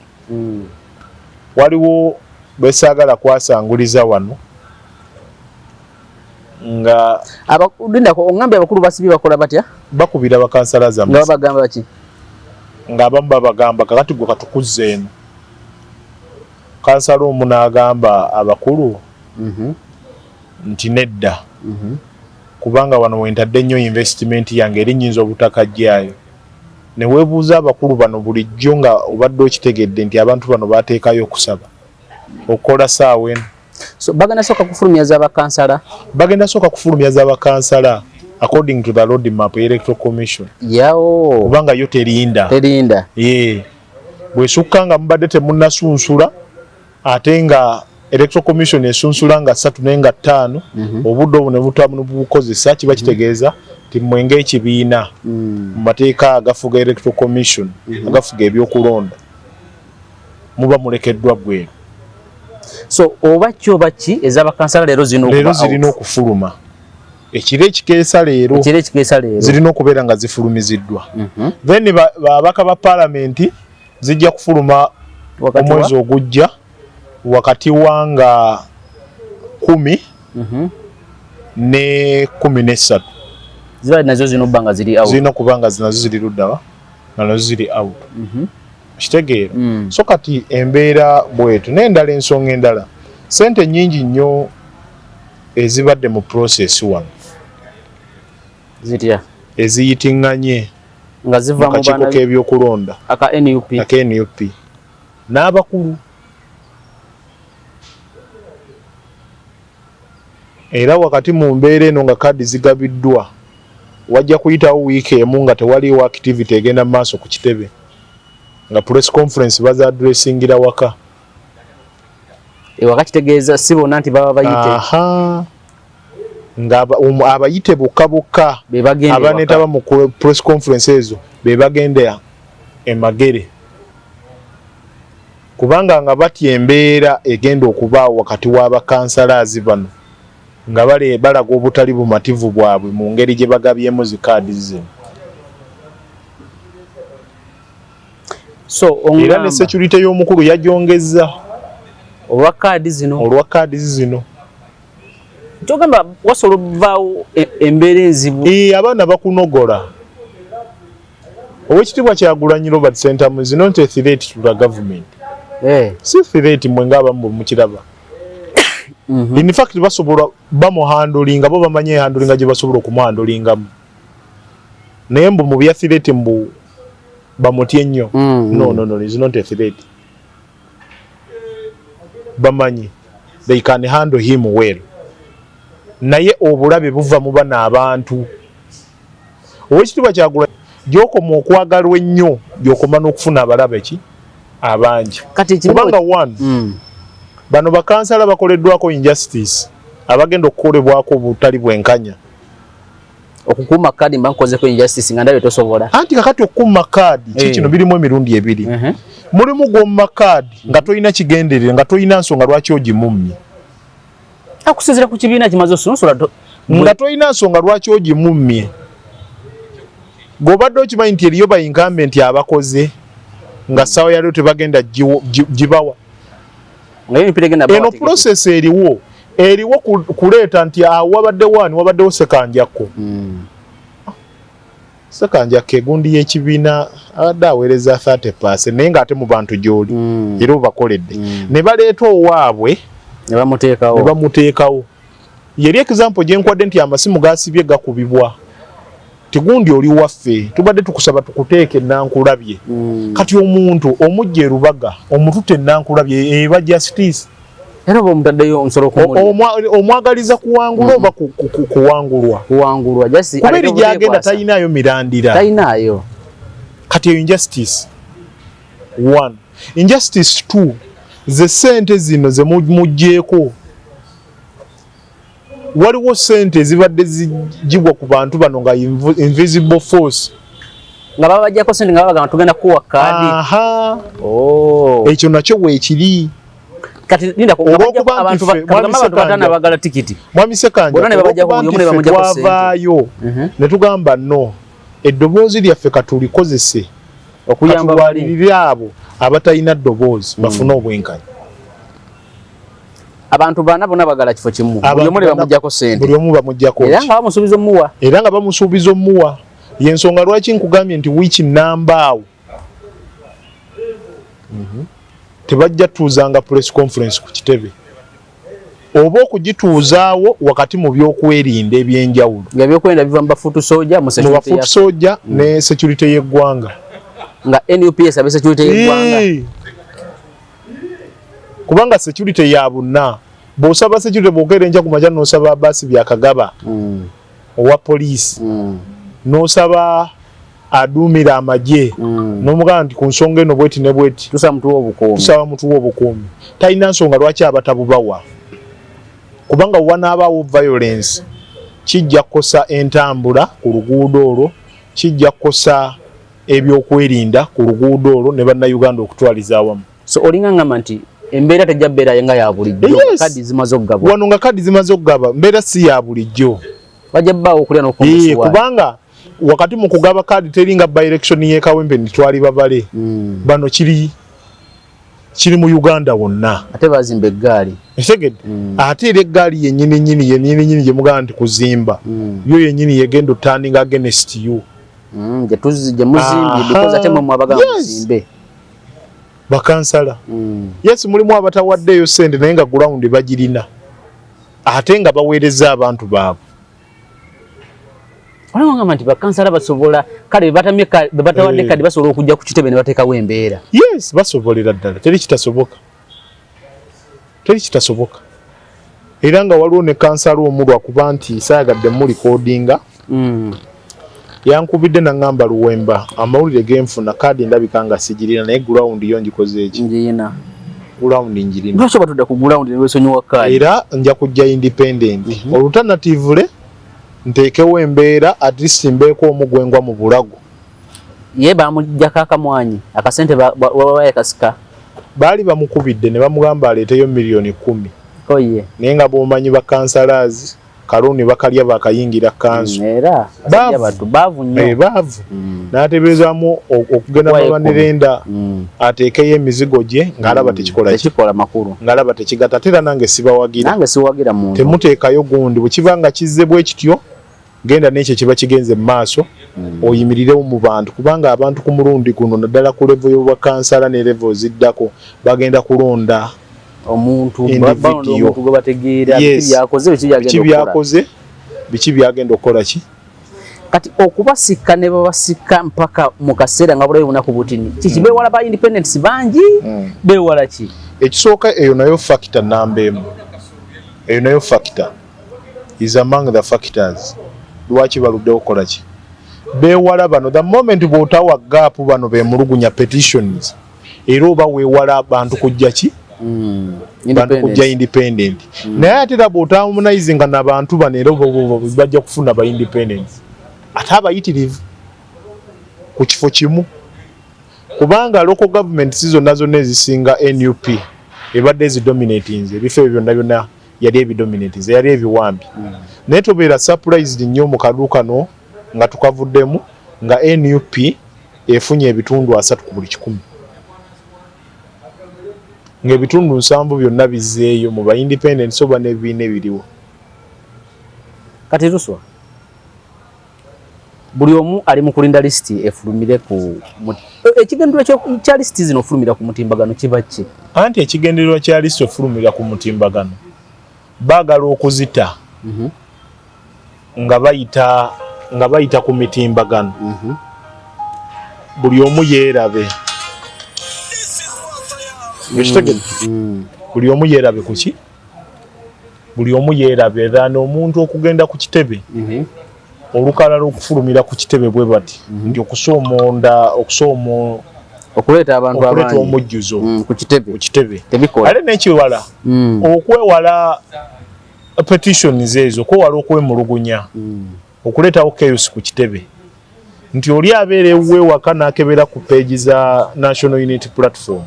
Waliwo besaagala kwasanguliza wano nga lindako ongambye abakulu basibye bakola batya? Bakubira bakansalazi nga babagamba baki? Nga abamu babagamba kakati gwe katukuzza eno. Kansala omu n'agamba abakulu nti nedda, kubanga wano wentadde nnyo investment yange eri nnyinza obutakajjaayo. Ne weebuuza abakulu bano bulijjo nga obadde okitegedde nti abantu bano bateekayo okusaba okukola saawa eno. So bagenda sooka kufulumya z'abakansala? Bagenda sooka kufulumya z'abakansala according to the road map Electoral Commission. Yawo. Kubanga yo terinda. Terinda. Yeah. Bwesukka nga mubadde temunnasunsula ate nga Electoral Commission esunsula nga 3 naye nga 5, obudde obwo ne butamu bukozesa kiba kitegeeza nti mmwe ng'ekibiina mu mateeka agafuga Electoral Commission, agafuga ebyokulonda, muba mulekeddwa bweru. So oba ki oba ki ez'abakansala leero zirina okufuluma. Ekiro ekikeesa leero zirina okubeera nga zifulumiziddwa. Then babaka ba paalamenti zijja kufuluma omwezi ogujja wakati wa nga 10 ne 13. Ziba nazo zino banga ziri out. Zirina okuba nga nazo ziri luddawa nga nazo ziri out. Kitegeera. So kati embeera bwetu n'endala ensonga endala sente nnyingi nnyo ezibadde mu process wano zitya eziyitiŋŋanye nga ziva mu kakiiko k'ebyokulonda aka NUP, aka NUP n'abakulu. Era wakati mu mbeera eno nga kaadi zigabiddwa, wajja kuyitawo wiiki emu nga tewaliiwo activity egenda mu maaso ku kitebe, nga press conference baza addressingira waka. Ewaka kitegeeza si bonna nti baba bayite. Aha. Nga abayite bokka bokka abaneetaba mu press conference ezo be bagenda emagere, kubanga nga batya embeera egenda okubaawo wakati w'abakansalazi bano nga balaga obutali bumativu bwabwe mu ngeri gye bagabyemu zi kaadi zino. So era ne security y'omukulu yagyongezza olwa kaadi zino, olwa kaadi zino. Kyogamba wasobola okuvaawo embeera enzibu. Abaana bakunogola. Owekitiibwa Kyagulanyi Robert Ssentamu is not a threat to the government. Si threat mwe ng'abamu bwe mukiraba. In fact basobola bamuhandlinga, bo bamanyi ehandlinga gye basobola okumuhandlingamu. Naye mbu mu bya threat mbu Bamutye nnyo. No, no, no, is not a threat. Bamanyi they can handle him well, naye obulabe buva mu bano abantu. Owekitiibwa Kyagulanyi, gyokoma okwagalwa ennyo, gyokoma n'okufuna abalabe ki abangi. Kati kubanga one, bano bakansala bakoleddwako injustice, abagenda okukolebwako obutali bwenkanya. Okukuuma kaadi mba nkozeko injustice nga ndabye tosobola. Anti kakati okukuuma kaadi kikino birimu emirundi ebiri. Mulimu gw'omma kaadi nga tolina kigenderere, nga tolina nsonga lwaki ogimummye. Akusinzira ku kibiina kimaze osunsula nga tolina nsonga lwaki ogimummye, gweobadde okimanyi nti eriyo ba incumbent abakoze nga ssaawa yaliyo tebagenda gibawa. Nga yo emipiira egenda Eno bawa tikiti. Process eriwo kuleeta nti awo wabadde wani, wabaddewo Sekanjakko. Sekanjakko egundi y'ekibiina abadde aweereza 30%, naye ng'ate mu bantu gy'oli era obakoledde, ne baleeta owaabwe ne bamuteekawo. Ne bamuteekawo. Yeri example gye nkwadde nti amasimu gasibye gakubibwa, tigundi oli waffe, tubadde tukusaba tukuteeke Nankulabye. Kati omuntu omujja erubaga omututte Nankulabye, eba justice? Era oba omutaddeyo omusolo kumulya. Omwagaliza kuwangula oba kuwangulwa? Kuwangulwa, just Kuba eri aleke gyagenda obwekwasa. Talinayo mirandira. Talinayo. Kati eyo injustice one. Injustice two, ze sente zino ze muggyeko. Waliwo sente ezibadde zigibwa ku bantu bano nga invisible force. Nga babajjako sente nga babagamba tugenda kuwa kaadi. Aha. Oh. Ekyo nakyo weekiri. Kati linda ko Olw'okuba nti abantu Mwami abantu batana Sekanja- bagala tikiti. Mwami Sekanja, Bonna ne babajjako olw'okuba buli omu nti ne ffe bamuggyako sente. twavaayo ne tugamba no, eddoboozi lyaffe katulikozese Okuyamba bali. Katulwanirire abo abatalina ddoboozi bafune obwenkanya. Abantu bana bonna bagala kifo kimu. Buli Abantu omu ne bana- bamuggyako sente. Buli omu bamuggyako Era ki? nga bamusuubiza omuwa. Era nga bamusuubiza omuwa. Yensonga lwaki nkugambye nti wiiki namba awo tebajja tuuzanga press conference ku kitebe oba okugituuzaawo wakati mu byokwerinda ebyenjawulo. Nga ebyokwerinda biva mu ba foot soldier mu mu security ba foot soldier ne security y'eggwanga. Nga NUPS abe security y'eggwanga. Ii. Kubanga security ya bonna, bw'osaba security bw'okeera enkya ku makya n'osaba Abaasi Byakagaba owa poliisi, n'osaba aduumira amagye, n'omugamba nti ku nsonga eno bweti ne bweti, tusaba mutuwe obukuumi, tusaba mutuwe obukuumi, talina nsonga lwaki abatabubawa, kubanga wanaabaawo violence kijja kukosa entambula ku luguudo olwo, kijja kukosa ebyokwerinda ku luguudo olwo ne Bannayuganda okutwaliza awamu. So olinga ngamba nti embeera tejja bbeera nga ya bulijjo. Yes. Kadi zimaze okugabwa. Wano nga kadi zimaze okugaba, mbeera si ya bulijjo. Bajja bbaawo okulya n'okunywa. Kubanga wakati mu kugaba kadi teringa by election y'e Kawempe nti babale. Bano kiri mu Uganda wonna. Ate bazimba eggaali. Etegedde? Ate era eggaali yennyini nnyini yennyini nnyini gye mugamba nti kuzimba, yo yennyini yegenda otanding against you. Gye gye muzimbye, because ate mwe mwabagamba muzimbe. Bakansala, yes, mulimu abatawaddeeyo ssente, naye nga ground bagirina ate nga baweereza abantu baabwe. Waliwo ngamba nti bakansala basobola, kale bebatamye bebatawadde kadi, basobola okujja ku kitebe ne bateekawo embeera. Yes, basobolera ddala, teri kitasoboka, teri kitasoboka. Era nga waliwo ne kansala omu, lwakuba nti saayagadde mulikodinga, yankubidde naŋŋamba, "Luwemba, amawulire genfuna, kaadi ndabika nga sigirina, naye ground yo ngikoze eki?" Njirina. Ground njirina. Lwaki batudde ku ground ne besonyiwa kaadi? Era nja kujja independent, alternatively nteekewo embeera, at least mbeeko omu gwengwa mu bulago. Ye bamuggyako akamwanyi akasente baba kasika. Baali bamukubidde ne bamugamba aleeteyo miliyoni 10. Oye. Naye nga bw'omanyi bakansalazi kalooni bakalya bakayingira kanso. Era Baavu. basajja battu baavu nnyo. Eh, baavu. N'ateeberezaamu okugenda Kuwa mabanerenda ateekeyo emizigo gye ng'alaba tekikola ki? Tekikola makulu. Ng'alaba tekigata. Ate era nange sibawagira. Nange siwagira muntu. Temuteekayo gundi bwe kiba nga kizze bwe kityo, genda n'ekyo kiba kigenze mu maaso, oyimirirewo mu bantu, kubanga abantu ku mulundi guno, naddala ku level y'obwakansala ne level ziddako, bagenda kulonda omuntu individual. Balonda omuntu gwe bategeera. Yes. Biki byakoze, biki biki byagenda okukola. Byakoze, biki byagenda okukola ki. Kati okubasika ne babasika mpaka mu kaseera nga bulayo bunaku butini kiki? Beewala ba independents bangi, beewala ki? Ekisooka, eyo nayo factor namba emu, eyo nayo factor, is among the factors lwaki baluddewo. Kukola ki? Beewala bano. The moment bw'otawa gap bano bemulugunya petitions, era oba weewala bantu kujja ki? Bantu kujja independent. Naye ate era bw'otaharmonizinga n'abantu bano, era bajja kufuna ba independents ate abayitirivu ku kifo kimu, kubanga local government si zonna zonna ezisinga NUP ebadde ezidominatinze ebifo ebyo byonna byonna, yali ebidominatinze, yali ebiwambi. Naye tobeera surprised nnyo mu kalulu kano nga tukavuddemu nga NUP efunye ebitundu 30 ku buli 100, ng'ebitundu 70 byonna bizzeeyo mu ba independents oba n'ebibiina ebiriwo. Kati Luswa, buli omu ali mu kulinda lisiti efulumire ku ekigendererwa kya lisiti zino ofulumira ku mutimbagano kiba ki? Anti ekigendererwa kya lisiti ofulumira ku mutimbagano, baagala okuzita nga bayita ku mitimbagano, buli omu yeerabe. Ekitegedde? Buli omu yeerabe ku ki? Buli omu yeerabe than omuntu okugenda ku kitebe, olukalala okufulumira ku kitebe bwe bati nti okusoomonda okusoomo okuleeta abantu okuleeta abangi omujjuzo ku kitebe. Ku kitebe. Tebikola. Ate n'ekirala, okwewala petitions ezo, okwewala okwemulugunya, okuleetawo chaos ku kitebe, nti oli abeera ewuwe waka n'akebera ku page za National Unity Platform,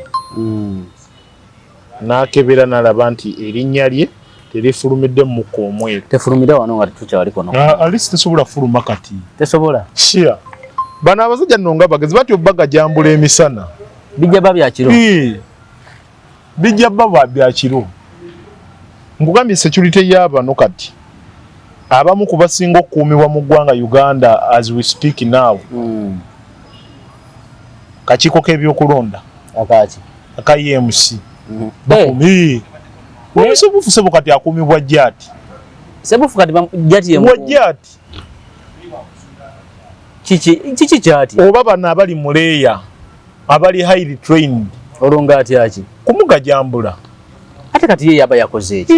n'akebera n'alaba nti erinnya lye terifulumidde mu mukka omweru. Tefulumira wano nga tetukyaliko no. At least tesobola fuluma kati. Tesobola. Kya bano abasajja nno nga bagezi batyo, bagajambula emisana. Bijja ba byakiro. Ii. Bijja baba bya kiro. Nkugambye, security y'abano kati abamu ku basinga okukuumibwa mu ggwanga Uganda as we speak now, kakiiko k'ebyokulonda akaki aka EMC. Bakuumi Sebufu, sebo kati akuumibwa jati. Sebufu kati jati ye. Wa jati. Kiki kiki kyati? Oba bano abali mu leya, abali highly trained. Olwo nga atyaki? Kumugajambula. Ate kati ye yaba yakoze eki?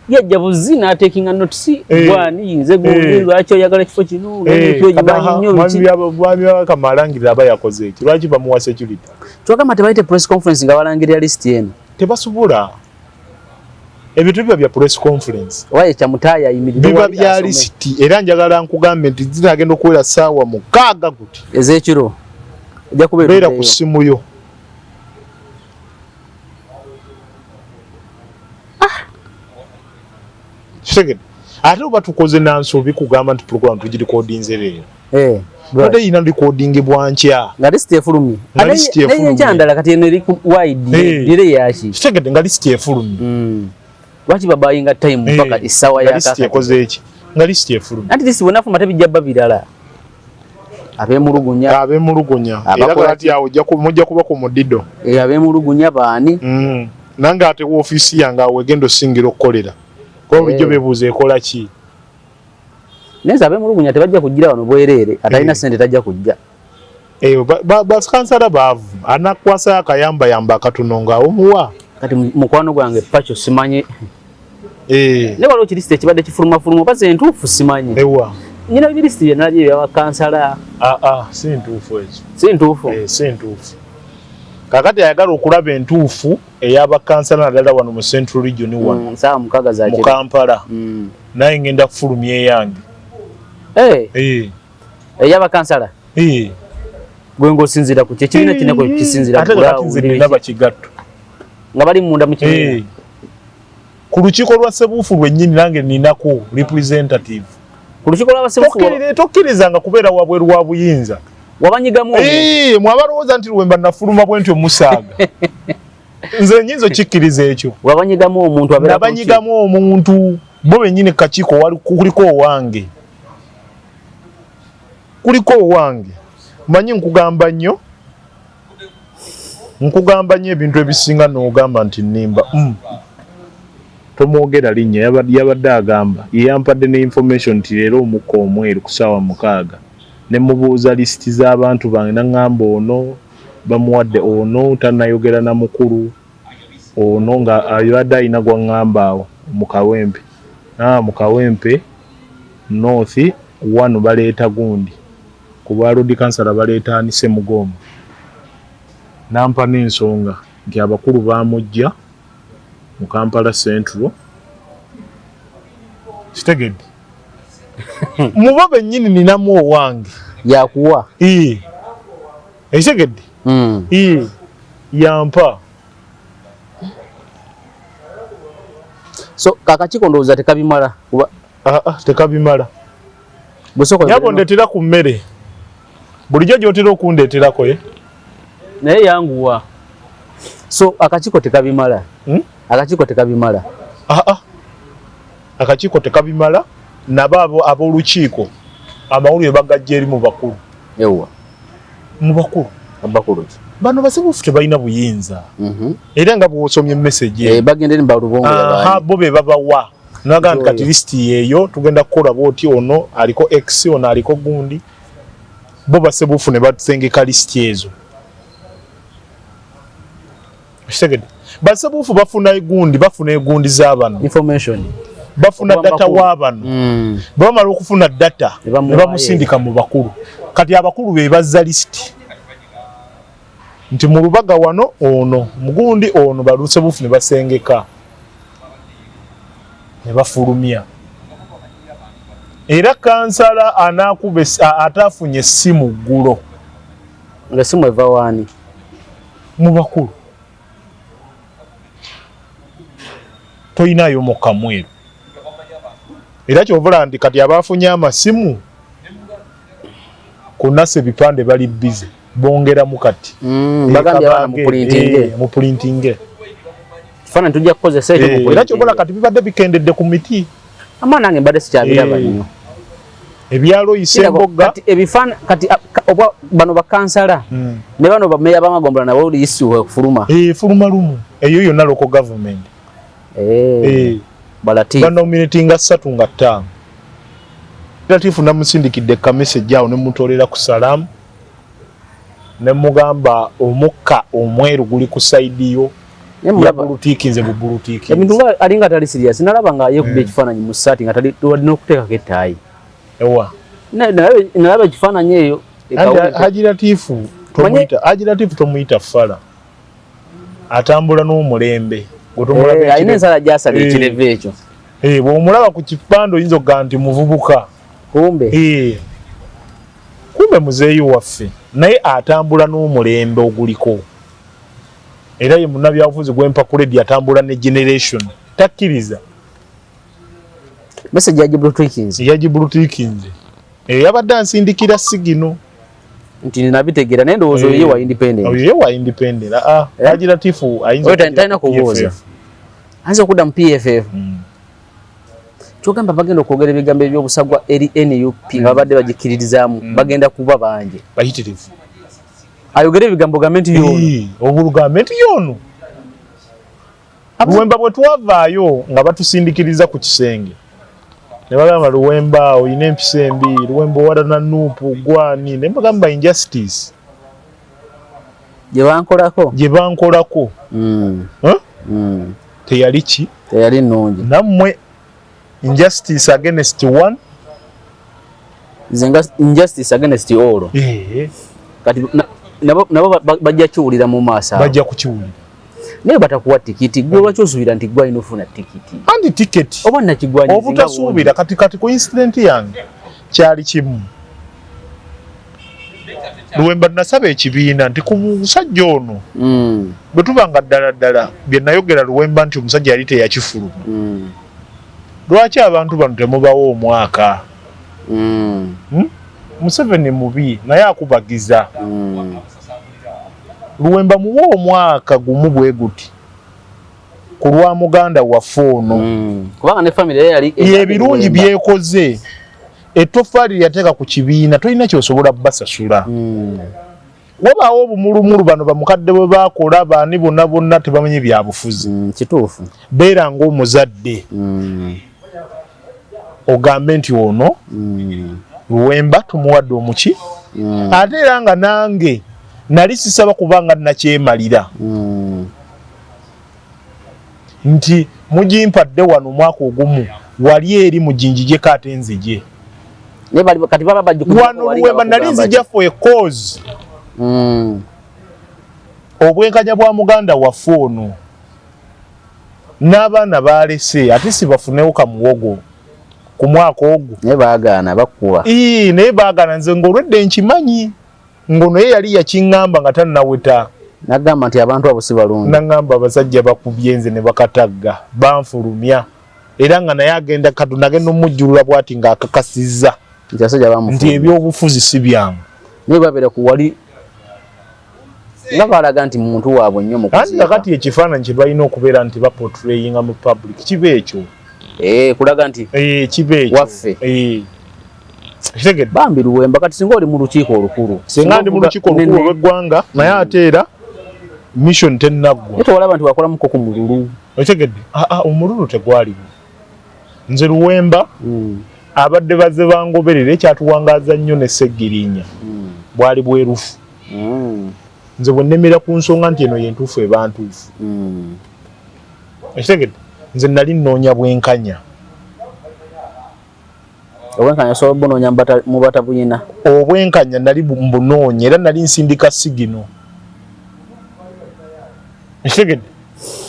Yajja buzi n'atekinga notice. Gwani nze gundi, lwaki oyagala ekifo kino? Egimanyi nnyo biki? Mwami Byabakama alangirira aba yakoze eki? Lwaki bamuwa security? Twagamba tebayite press conference nga balangirira list eno. Tebasobola, ebintu biba bya press conference. Oba ye Kyamutaaya ayimirire biba wali bya asome. Lisiti. Era njagala nkugambe nti zinagenda okuwera 6:00 guti ez'ekiro ojja kuba beera ku etuddeyo. Ssimu yo. Kitegedde? Ate oba tukoze nansobi kugamba nti program tugirikodinze leero, ate yina rikodingibwa nkya. Nga lisiti efulumye. Nga lisiti efulumye. Enkya ndala. Kati eno eri ku wide. Dire yaki? Kitegedde? Nga lisiti efulumye. Lwaki babayinga time mpaka essaawa Nga ya lisiti kakati? ekoze eki? Nga lisiti efulumye. Anti lisiti bwenafuma tebijja bba birala, abemulugunya. Abemulugunya era Abakola kati awo mujja kuba ku mudido. Abemulugunya baani? Nange ate woofiisi yange awo egenda osingira okukolera, kuba bulijjo beebuuza ekola ki. Naye nze abemulugunya tebajja kujjira wano bwereere. Atalina sente tajja kujja. Bakansala baavu, anakwasa akayambayamba akatono nga omuwa. Kati mukwano gwange Pacho simanyi, naye waliwo kirisiti ekibadde kifulumafuluma, oba ze ntuufu simanyi. Ewa? Nyina birisiti bye nalabye ebyabakansala. Ah, ah, si ntuufu ezo. Si ntuufu? Si ntuufu. Kakati ayagala okulaba entuufu ey'abakansala naddala wano mu Central Region wano 6:00 za mu kiro. Kampala, naye ngenda kufulumya eyange. Ey'abakansala? Eh. Gwe ng'osinziira ku ki? Ekibiina kineko kisinziira Ate ku kakati nze ground, nina bakigatto nga bali munda mu kibiina. Ku lukiiko lwa Sebuufu lwennyini nange ninako representative. Ku lukiiko lw'abasebuufu? Tokkirizanga kubeera wabweru wa buyinza. Wabanyigamu omuntu? Eh, mwabalowooza nti lwemba nafuluma bwe ntyo musaaga, nze nyinza okikkiriza ekyo. Wabanyigamu omuntu abeera ku lukiiko? Nabanyigamu omuntu, bo bennyini kakiiko kuliko owange, kuliko owange. Manyi nkugamba nnyo, nkugamba nnyo ebintu ebisinga n'ogamba nti nnimba. Tomwogera linnya, yabadde agamba yeyampadde ne information nti leero omukka omweru ku ssaawa 6 ne mubuuza lisiti z'abantu bange, naŋŋamba ono bamuwadde, ono tannayogera na mukulu, ono nga abadde alina gwaŋŋamba awo mu Kawempe. Mu Kawempe North wano baleeta gundi ku bwa Lord Kansala, baleeta ani, Semugomba. Nampa n'ensonga nti abakulu bamujja mu Kampala Central. Kitegedde, mubo bennyini ninamu owange. Yakuwa. Ekitegedde, yampa. So kakakiiko ndowooza tekabimala kuba Tekabimala. Nyabo, ndetera ku mmere bulijjo gy'otera okundeeterako ye. Naye yanguwa. So akakiiko tekabimala. Akakiiko tekabimala. Akakiiko tekabimala. Nabo abo ab'olukiiko amawulire bagajja eri mu bakulu. Ewa. Mu bakulu. Abakulu ki? Bano basebuufu tebalina buyinza. Era nga bw'osomye message eh, bagenda eri balubongo. Bo be babawa naga nti kati lisiti yeeyo, tugenda kukola bwoti, ono aliko x, ono aliko gundi. Bo basebuufu ne basengeka lisiti ezo. Kitegedde, basebuufu bafuna egundi, bafuna egundi z'abano. Information. Bafuna data w'abano. Bwe bamala okufuna data ne bamusindika mu bakulu. Kati abakulu be bazza lisiti nti mu Lubaga wano ono mugundi ono, balusebuufu ne basengeka ne bafulumya. Era kansala anaakuba ataafunye essimu ggulo. Nga essimu eva waani? Mu bakulu. Toyinayo mukka mweru. Era kyovula nti kati abafunye amasimu kunasa ebipande bali busy bongeramu kati. Bagambye abaana mupulintinge. Mupulintinge. Kifaananyi tujja kukozesa ekyo. Era kyobola kati bibadde bikendedde ku miti. Ama nange mbadde sikyabiraba nnyo. Ebyalo Isemboga. Kati ebifaana kati oba bano bakansala ne bano bameya b'amagombola nabo isi fuluma. Fuluma lumu eyo yonna local government. Balatifu banominatinga 3 nga 5. Latifu namusindikidde ka message awo ne mutolera ku salamu ne mugamba omukka omweru guli ku side yo. Yabulutikinze bubulutikinze. Ebintu nga alinga tali serious. Nalaba nga yekubye ekifaananyi mu ssaati nga tali n'okuteekako ettaayi. Ewa. Nalaba ekifaananyi eyo. Haji Latifu tomuyita, Haji Latifu tomuyita fala. Atambula n'omulembe. Alina ensala gy'asala ekirevu ekyo. Bw'omulaba ku kipande oyinza okugamba nti muvubuka. Kumbe. Kumbe muzeeyi waffe. Naye atambula n'omulembe oguliko. Era ye munnabyabufuzi gwempa credit, atambula ne generation. Takkiriza. Message yagibulutikinze. Yagibulutikinze. Yabadde ansindikira sigino. Nti nabitegeera naye ndowooza oyo ye wa independent. Oyo ye wa independent. Haji Latifu ayinza talina kubuuza. Ayinza okudda mu PFF. Kyogamba bagenda okwogera ebigambo eby'obusagwa eri NUP nga babadde bagikkiririzaamu, bagenda kuba bangi. Bayitirivu. Ayogere ebigambo gambe nti y'ono. Obulugambe nti y'ono. Luwemba bwe twavaayo nga batusindikiriza ku kisenge. Ne bagamba Luwemba olina empisa embi, Luwemba owalana NUP gwani, ne bagamba injustice. Gye bankolako. Gye bankolako. Teyali ki? Teyali nnungi. Nammwe injustice against one. Nze injustice against all. Kati nabo bajja kiwulira mu maaso awo. Bajja kukiwulira. Naye batakuwa tikiti, gwe lwaki osuubira nti gwe alina ofuna tikiti? Anti tiketi. Oba nakigwanyizi nga Obutasuubira kati ku incident yange kyali kimu. Luwemba nasaba ekibiina nti ku musajja ono bwe tuba nga ddala ddala bye nayogera Luwemba nti omusajja yali teyakifuluma. Lwaki abantu bano temubawo omwaka? Museveni mubi naye akubagiza. Luwemba muwe omwaka gumu bwe guti ku lwa muganda waffe ono. Kubanga ne family ye yali ebirungi byekoze, ettoffaali lyateeka ku kibiina tolina ky'osobola basasula. Wabaawo obumulumulu, bano bamukadde bwe bakola, baani bonna bonna tebamanyi byabufuzi. Kituufu. Beera ng'omuzadde, ogambe nti ono Luwemba tumuwadde omuki. Ate era nga nange nali sisaba kubanga nakyemalira nti mugimpadde wano omwaka ogumu, wali eri muginjijeko ate nzije. Naye kati baba bajja wano Luwemba nali nzija for a cause, obwenkanya bwa muganda waffe ono n'abaana balese, ate si bafunewo kamuwogo ku mwaka ogwo. Naye baagaana, bakuba. Ii, naye baagaana. Nze ng'olwedde nkimanyi ng'ono ye yali yakiŋŋamba nga tannaweta. Nagamba nti abantu abo si balungi. Naŋŋamba abasajja bakubye nze ne bakatagga banfulumya, era nga naye agenda Katonda agenda omujjulula bw'ati ng'akakasizza nti abasajja nti bamufulumya. Ebyobufuzi si byangu. Naye babeera ku wali nga balaga nti muntu waabwe nnyo mu Anti kuziika. kakati ekifaananyi kye balina okubeera nti baportrayinga mu public kiba ekyo. Eh, kulaga nti Eh, kiba ekyo. Waffe. Eh. Kitegedde? Bambi Luwemba, kati singa oli mu lukiiko olukulu, Singa ndi mu lukiiko olukulu olw'eggwanga, naye ate era mission tennaggwa. Naye tewalaba nti wakolamuko ku mululu? Okitegedde? Aa, omululu tegwaliwo. Nze Luwemba abadde bazze bangoberera, ekyatuwangaaza nnyo ne Seggirinya bwali bwerufu. Nze bwe nnemera ku nsonga nti eno yentuufu, eba ntuufu. Okitegedde? Nze nali nnoonya bwenkanya. Obwenkanya osobola obunoonya mu batabuyina. Obwenkanya nali mbunoonya, era nali nsindika signal. Okitegedde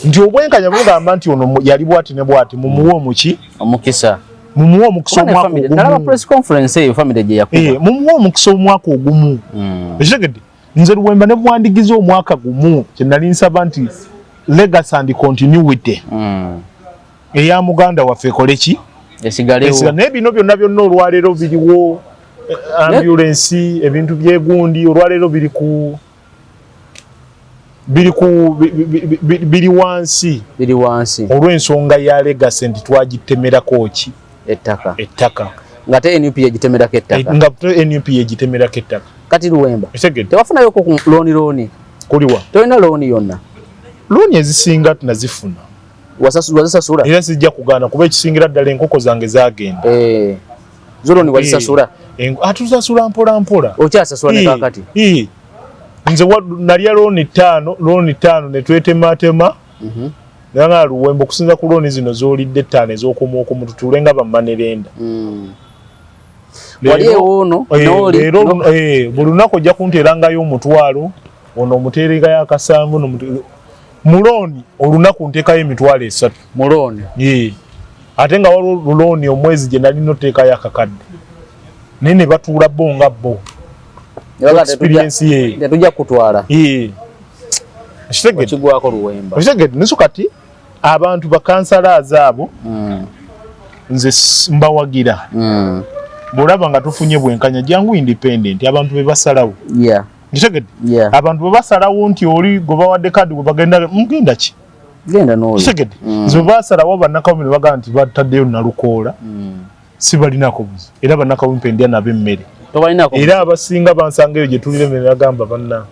nti obwenkanya bugamba nti ono yali bwati ne bwati, mumuwe omuki? Omukisa. Mumuwe omukisa omwaka Nalaba ogumu. press conference eyo family gye yakuba. Eh, mumuwe omukisa omwaka ogumu. Okitegedde? Nze Luwemba ne bwandigiza omwaka gumu, kye nali nsaba nti legacy and continuity eya muganda waffe ekole ki? Esigalewo. Naye bino byonna byonna olwaleero biriwo, ambulance, ebintu byegundi olwaleero biri ku biri wansi. Biri wansi. Olw'ensonga ya legacy nti twagitemerako ki? Ettaka. Ettaka. Nga te NUP yagitemerako ettaka. Nga te NUP yegitemerako ettaka. Kati Luwemba, Okitegedde? tewafunayoko ku loan? Kuliwa? Tolina loan yonna? Loan ezisinga tunazifuna. Wazisasula? Era sijja kugaana, kuba ekisingira ddala enkoko zange zagenda. Eh, zo loan wazisasula? Atuzasula mpola mpola. Okyasasula ne kakati? Eh. Nze nalya loan ttaano, loan ttaano ne twetematema. Naye nga Luwemba, okusinza ku loan zino z'olidde ttaano ez'okumu okumu, tutuule nga ba money lender. Wali ewoono n'oli Leero buli lunaku ojja kunteerangayo 1000, ono omuteerengayo akasanvu, mu loan olunaku nteekayo 30,000. Mu loan? Eh. Ate nga waliwo loan omwezi gye nalina oteekayo akakadde, naye ne batuula bo nga bo. Ne baga Experience ye. Tetujja kutwala. Eh. Okitegedde? Okigwako, Luwemba. Okitegedde? Niso kati abantu bakansalazi abo nze mbawagira. Bw'olaba nga tufunye bwenkanya, jangu independent, abantu be basalawo. Okitegedde? Yeah. Abantu bwe basalawo nti oli gwe bawadde kadi gwe bagenda, mugenda ki? Genda n'oyo. Okitegedde? Nze bwe basalawo bannakawumbi ne bagamba nti bataddeyo Nalukoola, sibalinako buzibu, era bannakawumpi ndya nabo emmere. Tobalinako. Era abasinga bansanga eyo gye tulira emmere, bagamba banna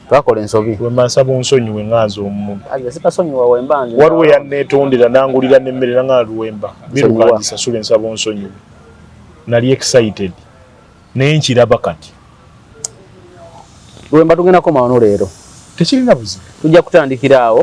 Twakola ensobi. Wemba nsaba onsonyiwe nganze omuntu. Aze sikasonyiwa, Wemba, nze. Waliwo yanneetondera nangulira n'emmere, nanga Luwemba Nsonyiwa. biruka ngisasule, nsaba onsonyiwe, nali excited, naye nkiraba kati. Luwemba, tugenda koma wano leero. Tekirina buzibu. Tujja kutandikira awo.